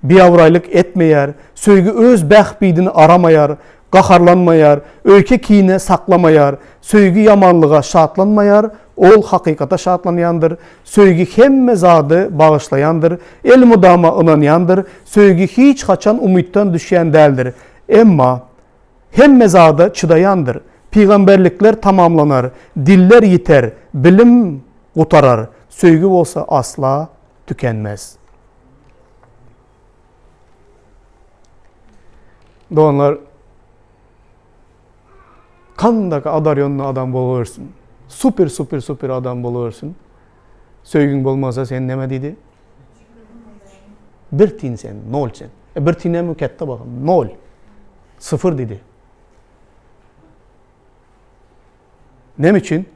biabraýlyk etmeýär, söýgi öz bähbidini aramaýar, gaharlanmaýar, öýke-kine saklamaýar, söýgi ýamanlyga şatlanmaýar, ol hakykata şatlanýandyr, söýgi hemme zady bagyşlaýandyr, elmydama ynanýandyr, söýgi hiç haçan umytdan düşýän däldir. Emma hemme zada çydaýandyr. Pygamberlikler tamamlanar, diller ýiter, bilim gutarar, söýgi bolsa asla tükenmez. Doganlar, kandaka adarýonly adam bolubersin. Super, super, super adam bolubersin. Söýgiň bolmasa sen näme diýdi? Bir tin sen, nol sen. E bir tinem ketde bakın, nol. Sıfır diýdi. Näme üçin?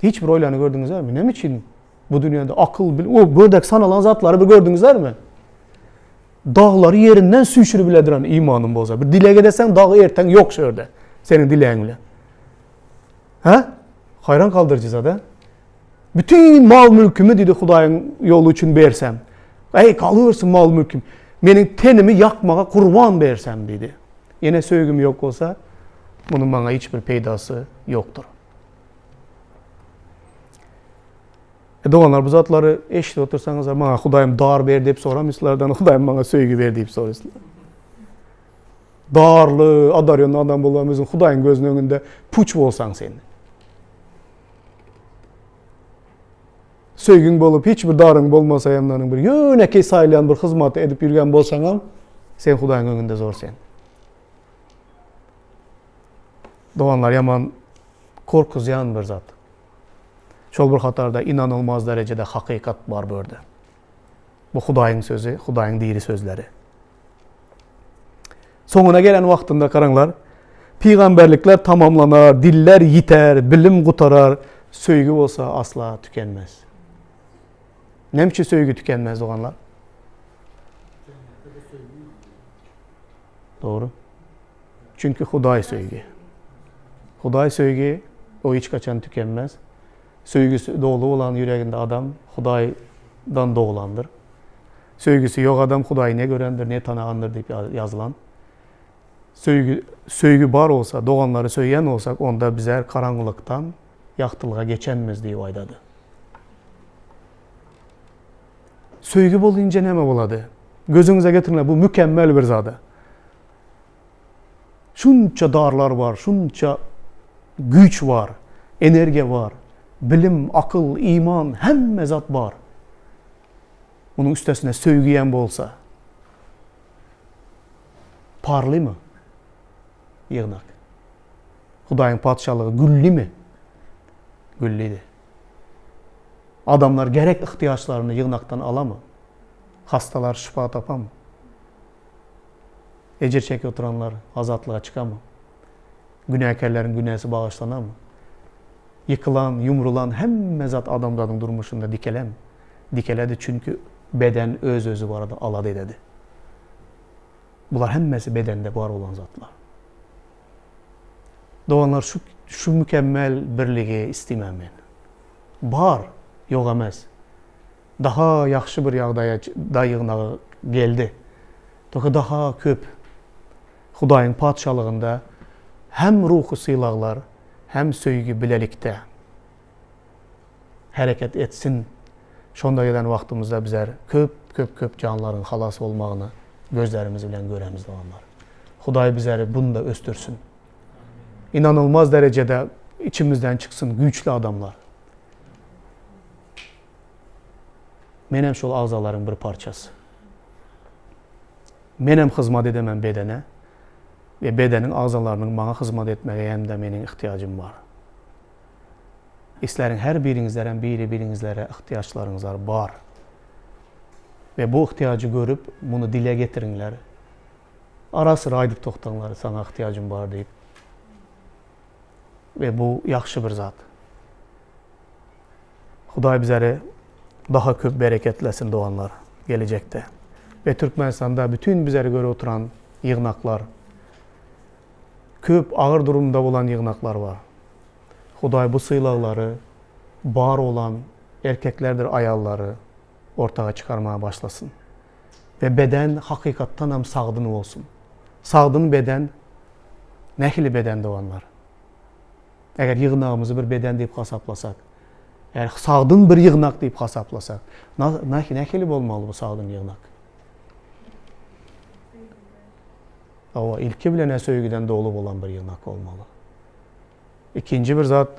Hiç bir oýlany gördüňizlermi? Näme üçin bu dünýäde akyl, bilim, o gördek sanalan zatlary bir gördüňizlermi? Daglary ýerinden süýşürip bile duran imanyň bolsa, bir dileg edeseň dag erteň ýok şu ýerde. Seniň dilegiň bilen. Hä? Haýran galdyryjy zat, hä? Bütün mal-mülkümi diýdi Hudaýyň ýoly üçin bersem. Eý, galybersin mal-mülküm. Meniň tenimi ýakmaga gurban bersem diýdi. Ýene söýgüm ýok bolsa, munuň maňa hiç bir peýdasy ýokdur. E, doganlar, bu zatlary eşidip otursaňyz, maňa Hudaýym dar ber diýip soramyşlardan, Hudaýym maňa söýgi ber diýip soraýsynlar. Darly, adarýan adam bolman özüň Hudaýyň gözüniň öňünde puç bolsaň sen. Söýgiň bolup, hiç bir daryň bolmasa hem onuň bir ýönekeý saýylýan bir hyzmaty edip ýürgen bolsaňam, sen Hudaýyň öňünde zor sen. Doganlar ýaman korkuzýan bir zat. Şol bir hatarda inanylmaz derejede hakykat bar bu ýerde. Bu Hudaýyň sözi, Hudaýyň diri sözleri. Soňuna gelen wagtynda garaňlar, pygamberlikler tamamlanar, diller ýiter, bilim gutarar, söýgi bolsa asla tükenmez. Näme üçin söýgi tükenmez doganlar? Dogry. Çünki Hudaý söýgi. Hudaý söýgi, o hiç haçan tükenmez. Söýgüsi doly bolan ýüreginde adam Hudaýdan doglandyr. Söýgüsi ýok adam Hudaýy ne görendir, ne tanagandyr diýip ýazylan. Söýgi, söýgi bar bolsa, doganlary söýýän bolsak, onda bizler garaňkylykdan ýagtylyga geçenmiz diýip aýdady. Söýgi bolynca näme bolady? Gözüňize getiriňler, bu mükemmel bir zada. Şunça darlar bar, şunça güýç bar, energiýa bar, bilim, akyl, iman, hemme zat bar. Munuň üstesine söýgi hem bolsa, parlymy ýygnak? Hudaýyň Patyşalygy güllimi? Güllidi. Adamlar gerek yhtyýaçlaryny ýygnakdan alamy? Hastalar şypa tapamy? Ejir çekip oturanlar azatlyga çykamy? Günäkärleriň günäsi bagyşlanamy? Ýykylan, ýumrulan hemme zat adamzadyň durmuşynda dikelemi? Dikeledi, çünki beden öz-özi barada alada ededi. Bular hemmesi bedende bar bolan zatlar. Doganlar, şu, şu mükemmel birligi istemän men. Bar, ýok emes. Daha ýagşy bir ýagdaýa da ýygnagy geldi. Toka daha köp Hudaýyň Patyşalygynda hem ruhy sylaglar, hem söýgi bilelikde hereket etsin. Şonda gelen wagtymyzda bizler köp, köp, köp janlaryň halas bolmagyny gözlerimiz bilen göremiz doganlar. Hudaý bizleri bunda ösdürsin. Inanylmaz derejede içimizden çyksyn güýçli adamlar. Menem şol agzalaryň bir parçasy. Menem hyzmat edemen bedene we bedeniň agzalarynyň maňa hyzmat etmegi hem-de meniň yhtyýajym bar. Isleriň her biriňizlerem biri-biriňizlere yhtyýaçlaryňyzlar bar. We bu yhtyýajy görüp, muny dile getiriňler. Ara-syra aýdyp togtaňlar, saňa yhtyýajym bar diýip. We bu ýagşy bir zat. Hudaý bizleri daha köp bereketlesin doganlar gelejekde. We Türkmenistanda bütün bizleri görüp oturan ýygnaklar köp agyr durumda bolan ýygnaklar bar. Hudaý bu sylaglary bar bolan erkeklerdir aýallary ortaga çykarmaga başlasyn. We beden hakykatdanam sagdyn bolsun. Sagdyn beden nähili beden doganlar? Eger ýygnagymyzy bir beden diýip hasaplasak, eger sagdyn bir ýygnak diýip hasaplasak, nähili bolmaly bu sagdyn ýygnak? Hawa, ilki bilen-ä söýgüden doly bolan bir ýygnak bolmaly. Ikinji bir zat,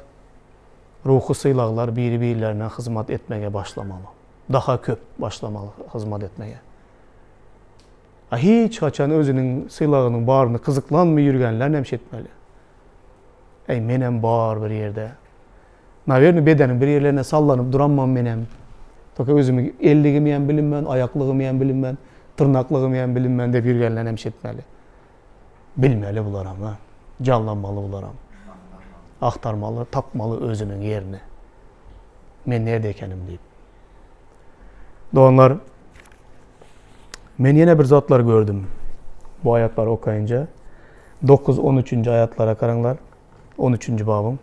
ruhy sylaglar biri-birlerine hyzmat etmege başlamaly. Daha köp başlamaly hyzmat etmege. A hiç haçan özüniň sylagynyň baryny gyzyklanmy ýürgenler näme etmeli? Eý, menem bar bir ýerde. Nawerno bedeniň bir ýerlerine sallanyp duranman menem. Toka özümi elligimi hem bilinmän, aýaklygymy hem bilinmän, tyrnaklygymy hem bilinmän diýip ýürgenler hem şetmeli. Bilmeli bularam, ha. Janlanmaly bularam. Agtarmaly, tapmaly özüniň ýerini. Men nirde ekenim diýip. Doganlar, men ýene bir zatlar gördüm. Bu aýatlary okaýynca. 9, 13-nji aýatlara garaňlar. 13-nji babyň.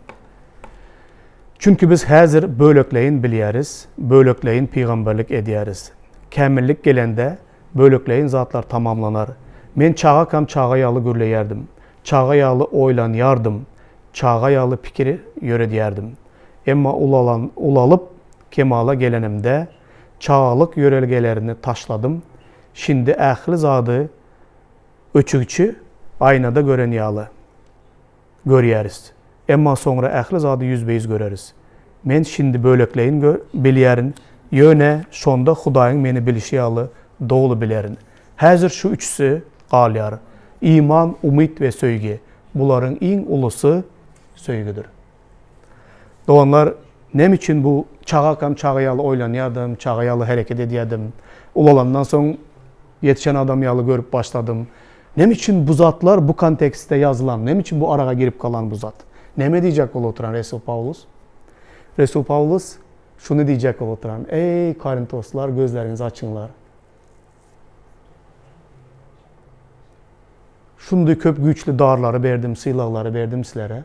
Çünki biz häzir bölekleýin bilýäris, bölekleýin pygamberlik edýäris. Kämillik gelende, bölekleýin zatlar tamamlanar. Men çagakam çaga ýaly gürleýärdim. Çaga ýaly oýlanýardym, çaga ýaly pikir ýöredýärdim. Emma ulalan, ulalyp kemala gelenimde, çagalyk ýörelgelerini taşladym. Şindi ähli zady öçügçi aýnada gören ýaly görýäris. Emma soňra ähli zady ýüzbe-ýüz göreris. Men şindi bölekleýin gö, bilýärin, ýöne şonda Hudaýyň meni bilişi ýaly doly bilerin. Häzir şu üçüsi galýar, iman, umyt we söýgi. Bularyň iň ulusy söýgüdir. Doganlar, näme üçin bu çagakam çaga ýaly oýlanýardym, çaga ýaly hereket edýärdim. Ulalandan soň ýetişen adam ýaly görüp başladym. Näme üçin bu zatlar bu kontekstde ýazylan? Näme üçin bu araga girip galan bu zat? Näme diýjek bolup oturan Resul Pawlus? Resul Pawlus şuny diýjek bolup oturan, Eý, Korintoslar, gözleriňizi açyňlar. Şundy köp güýçli darlary berdim, sylaglary berdim sizlere.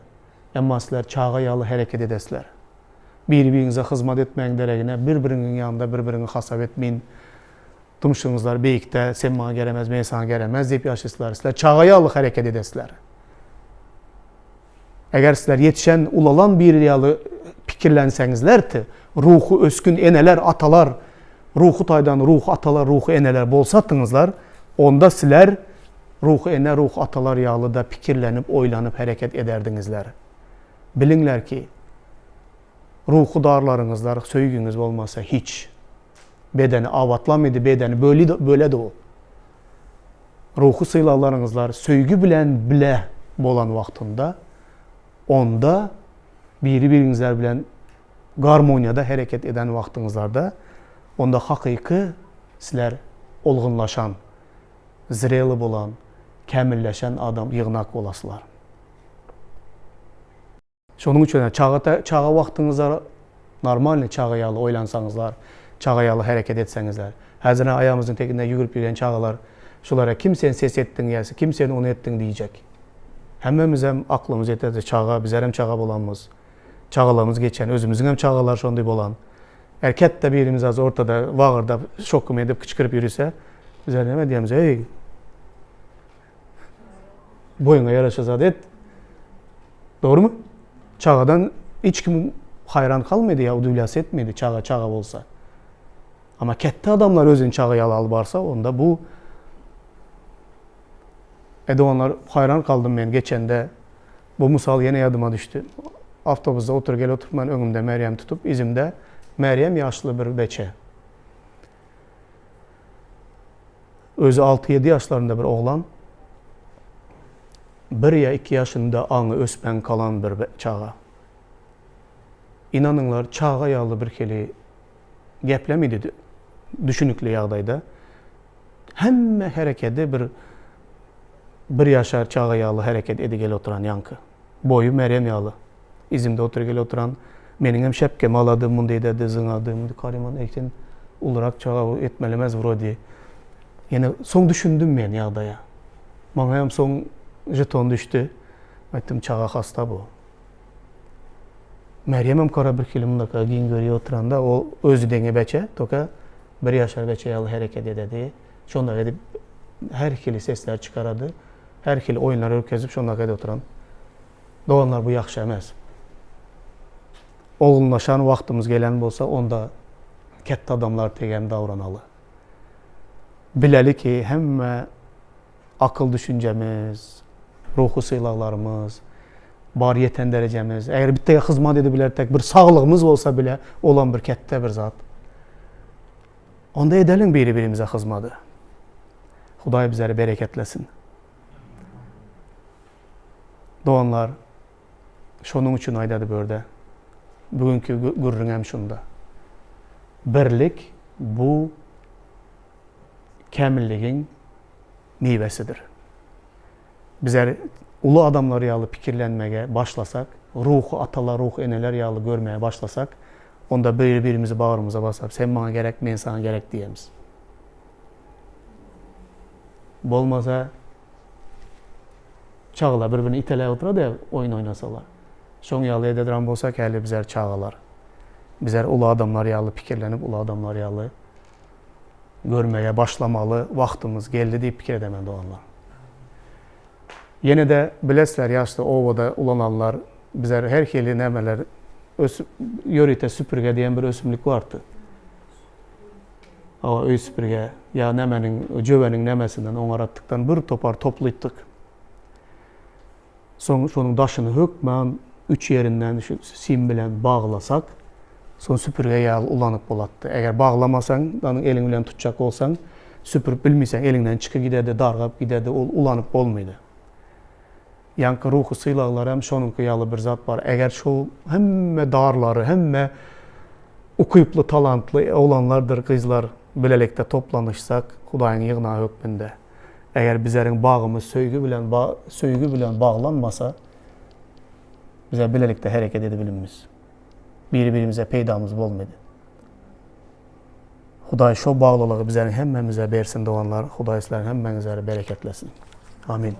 Emma sizler çaga ýaly hereket edesizler. Biri-biriňize hyzmat etmegiň deregine bir-biriňiň ýanynda bir-biriňi hasap etmeýin. Dymşyňyzlar beýikde, sen maňa geremez, men saňa geremez diýip ýaşaýsizler. Sizler çaga ýaly hereket edesizler. Eger sizler ýetişen, ulalan biri ýaly pikirlenseňizler-ti, ruhy ösgün eneler, atalar, ruhy taýdan ruhy atalar, ruhy eneler bolsatyňyzlar, onda sizler ruhy ene, ruhy atalar ýaly-da pikirlenip, oýlanyp hereket ederdiňizler. Biliňler ki, ruhy darlaryňyzlar söýgiňiz bolmasa hiç. Bedeni abatlamydy, bedeni böledi ol. Ruhy sylaglaryňyzlar söýgi bilen bile bolan wagtynda, onda biri-biriňizler bilen garmoniýada hereket eden wagtyňyzlarda, onda hakyky sizler olgunlaşan, zrely bolan, kämilleşen adam, ýygnak bolaslar. Şonuň üçin hem çaga çaga wagtyňyzda normalny çaga ýaly oýlansaňyzlar, çaga ýaly hereket etseňizler. Häzir aýagymyzyň teginde ýügürip ýörýän çagalar şulara kim sen ses etdiň ýa kim sen ony etdiň diýjek. Hemmemizem aklymyz ýeterde çaga bizerem çaga bolanmyz. Çagalygymyz geçen özümiziňem çagalar şondy bolan. Erkek-de birimiz az ortada wagyrdap şokum edip kyçkyryp ýörüse bizler näme diýemiz eý Boýuňa ýaraşa zat et. Dogrumy? Çagadan hiç kim haýran galmady ýa udivlýas etmedi çaga çaga bolsa. Amma ketde adamlar özüni çaga ýaly alyp barsa onda bu E doganlar haýran galdym men geçende bu mysal ýene ýadyma düşdi. Awtobusda otur gel oturman öňümde Meryem tutup yzymda Meryem ýaşly bir beçe. Özi alty-ýedi ýaşlarynda bir oglan, bir ýa iki ýaşynda aňy ösmän galan bir çaga. Ynanyňlar, çaga ýaly birhili geplemidi düşünikli ýagdaýda. Hemme herekedi bir bir ýaşar çaga ýaly hereket edigeli oturan ýaňky. Boýy Merýem ýaly. Yzymda otury oturan meniňem şepkemi alady, mundy ededi, zyňady, mundy Karyman eý sen ulurak çaga bu etmelemez wrodi. Ýene soň düşündim men ýagdaýa. Maňa hem soň žeton düşdi. Aýtdym çaga hasta bu. Merýemem kara bir hili mundaka giň görýär oturanda o özi deňe beçe, toka bir ýaşar beçe ýaly hereket ededi. Şonda edip her hili sesler çykarady. Her hili oýunlar görkezip şonda edip oturan. Doganlar bu ýagşy emes. Olgunlaşan wagtymyz gelen bolsa onda ketde adamlar tegem davranaly. Bileli ki hemme akyl düşünjemiz, ruhy sylaglarymyz, bar ýeten derejemiz, eger bittege hyzmat edip bilertek bir saglygymyz bolsa bile olam bir ketde bir zat. Onda edeliň biri birimize hyzmady. Hudaý bizleri bereketlesin. Doganlar, şonuň üçin aýdady bu ýerde. Bu günki gürrüňem şunda. Birlik bu kämilligiň miwesidir. Bizler. Uly adamlar ýaly pikirlenmege başlasak, ruhy atalar, ruhy eneler ýaly görmäge başlasak, onda biri-birimizi bagrymyza basap, sen maňa gerek, men saňa gerek diýemiz. Bolmasa, çagalar bir-birini iteläp oturady oýun oýnasalar. Şoň ýaly ededirän bolsak, häli bizler çagalar. Bizler uly adamlar ýaly pikirlenip, uly adamlar ýaly görmege başlamaly wagtymyz geldi diýip pikir edemen doganlar. Ýene-de bilesler ýaşda obada ulananlar bizler her hili nämeler ösüp ýörite süpürge diýen bir ösümlik bardy. Hawa öý süpürge ýa nämeniň jöweniň nämesinden oňaratdykdan bir topar toplytdyk. Soň şonuň daşyny hökman üç ýerinden şu sim bilen baglasak, soň süpürge ýaly ulanyp bolatdy. Eger baglamasaň, danyň eliň bilen tutjak bolsaň, süpürip bilmeýseň, eliňden çykyp giderdi, dargap giderdi, ol ulanyp bolmaýdy. Ýaňky ruhy sylaglar hem şonuňky ýaly bir zat bar. Eger şol hemme darlary, hemme ukyply, talantly oglanlardyr gyzlar bilelikde toplanyşsak, Hudaýyň ýygnagy hökmünde, Eger bizleriň bagymyz söýgi bilen söýgi bilen baglanmasa, bize bilelikde hereket edibilinmiz. Biri-birimize peýdamyz bolmady. Hudaý şo baglylygy bizleriň hemmemize bersin doganlar. Hudaý sizleriň hemmeňizleri bereketlesin. Amin.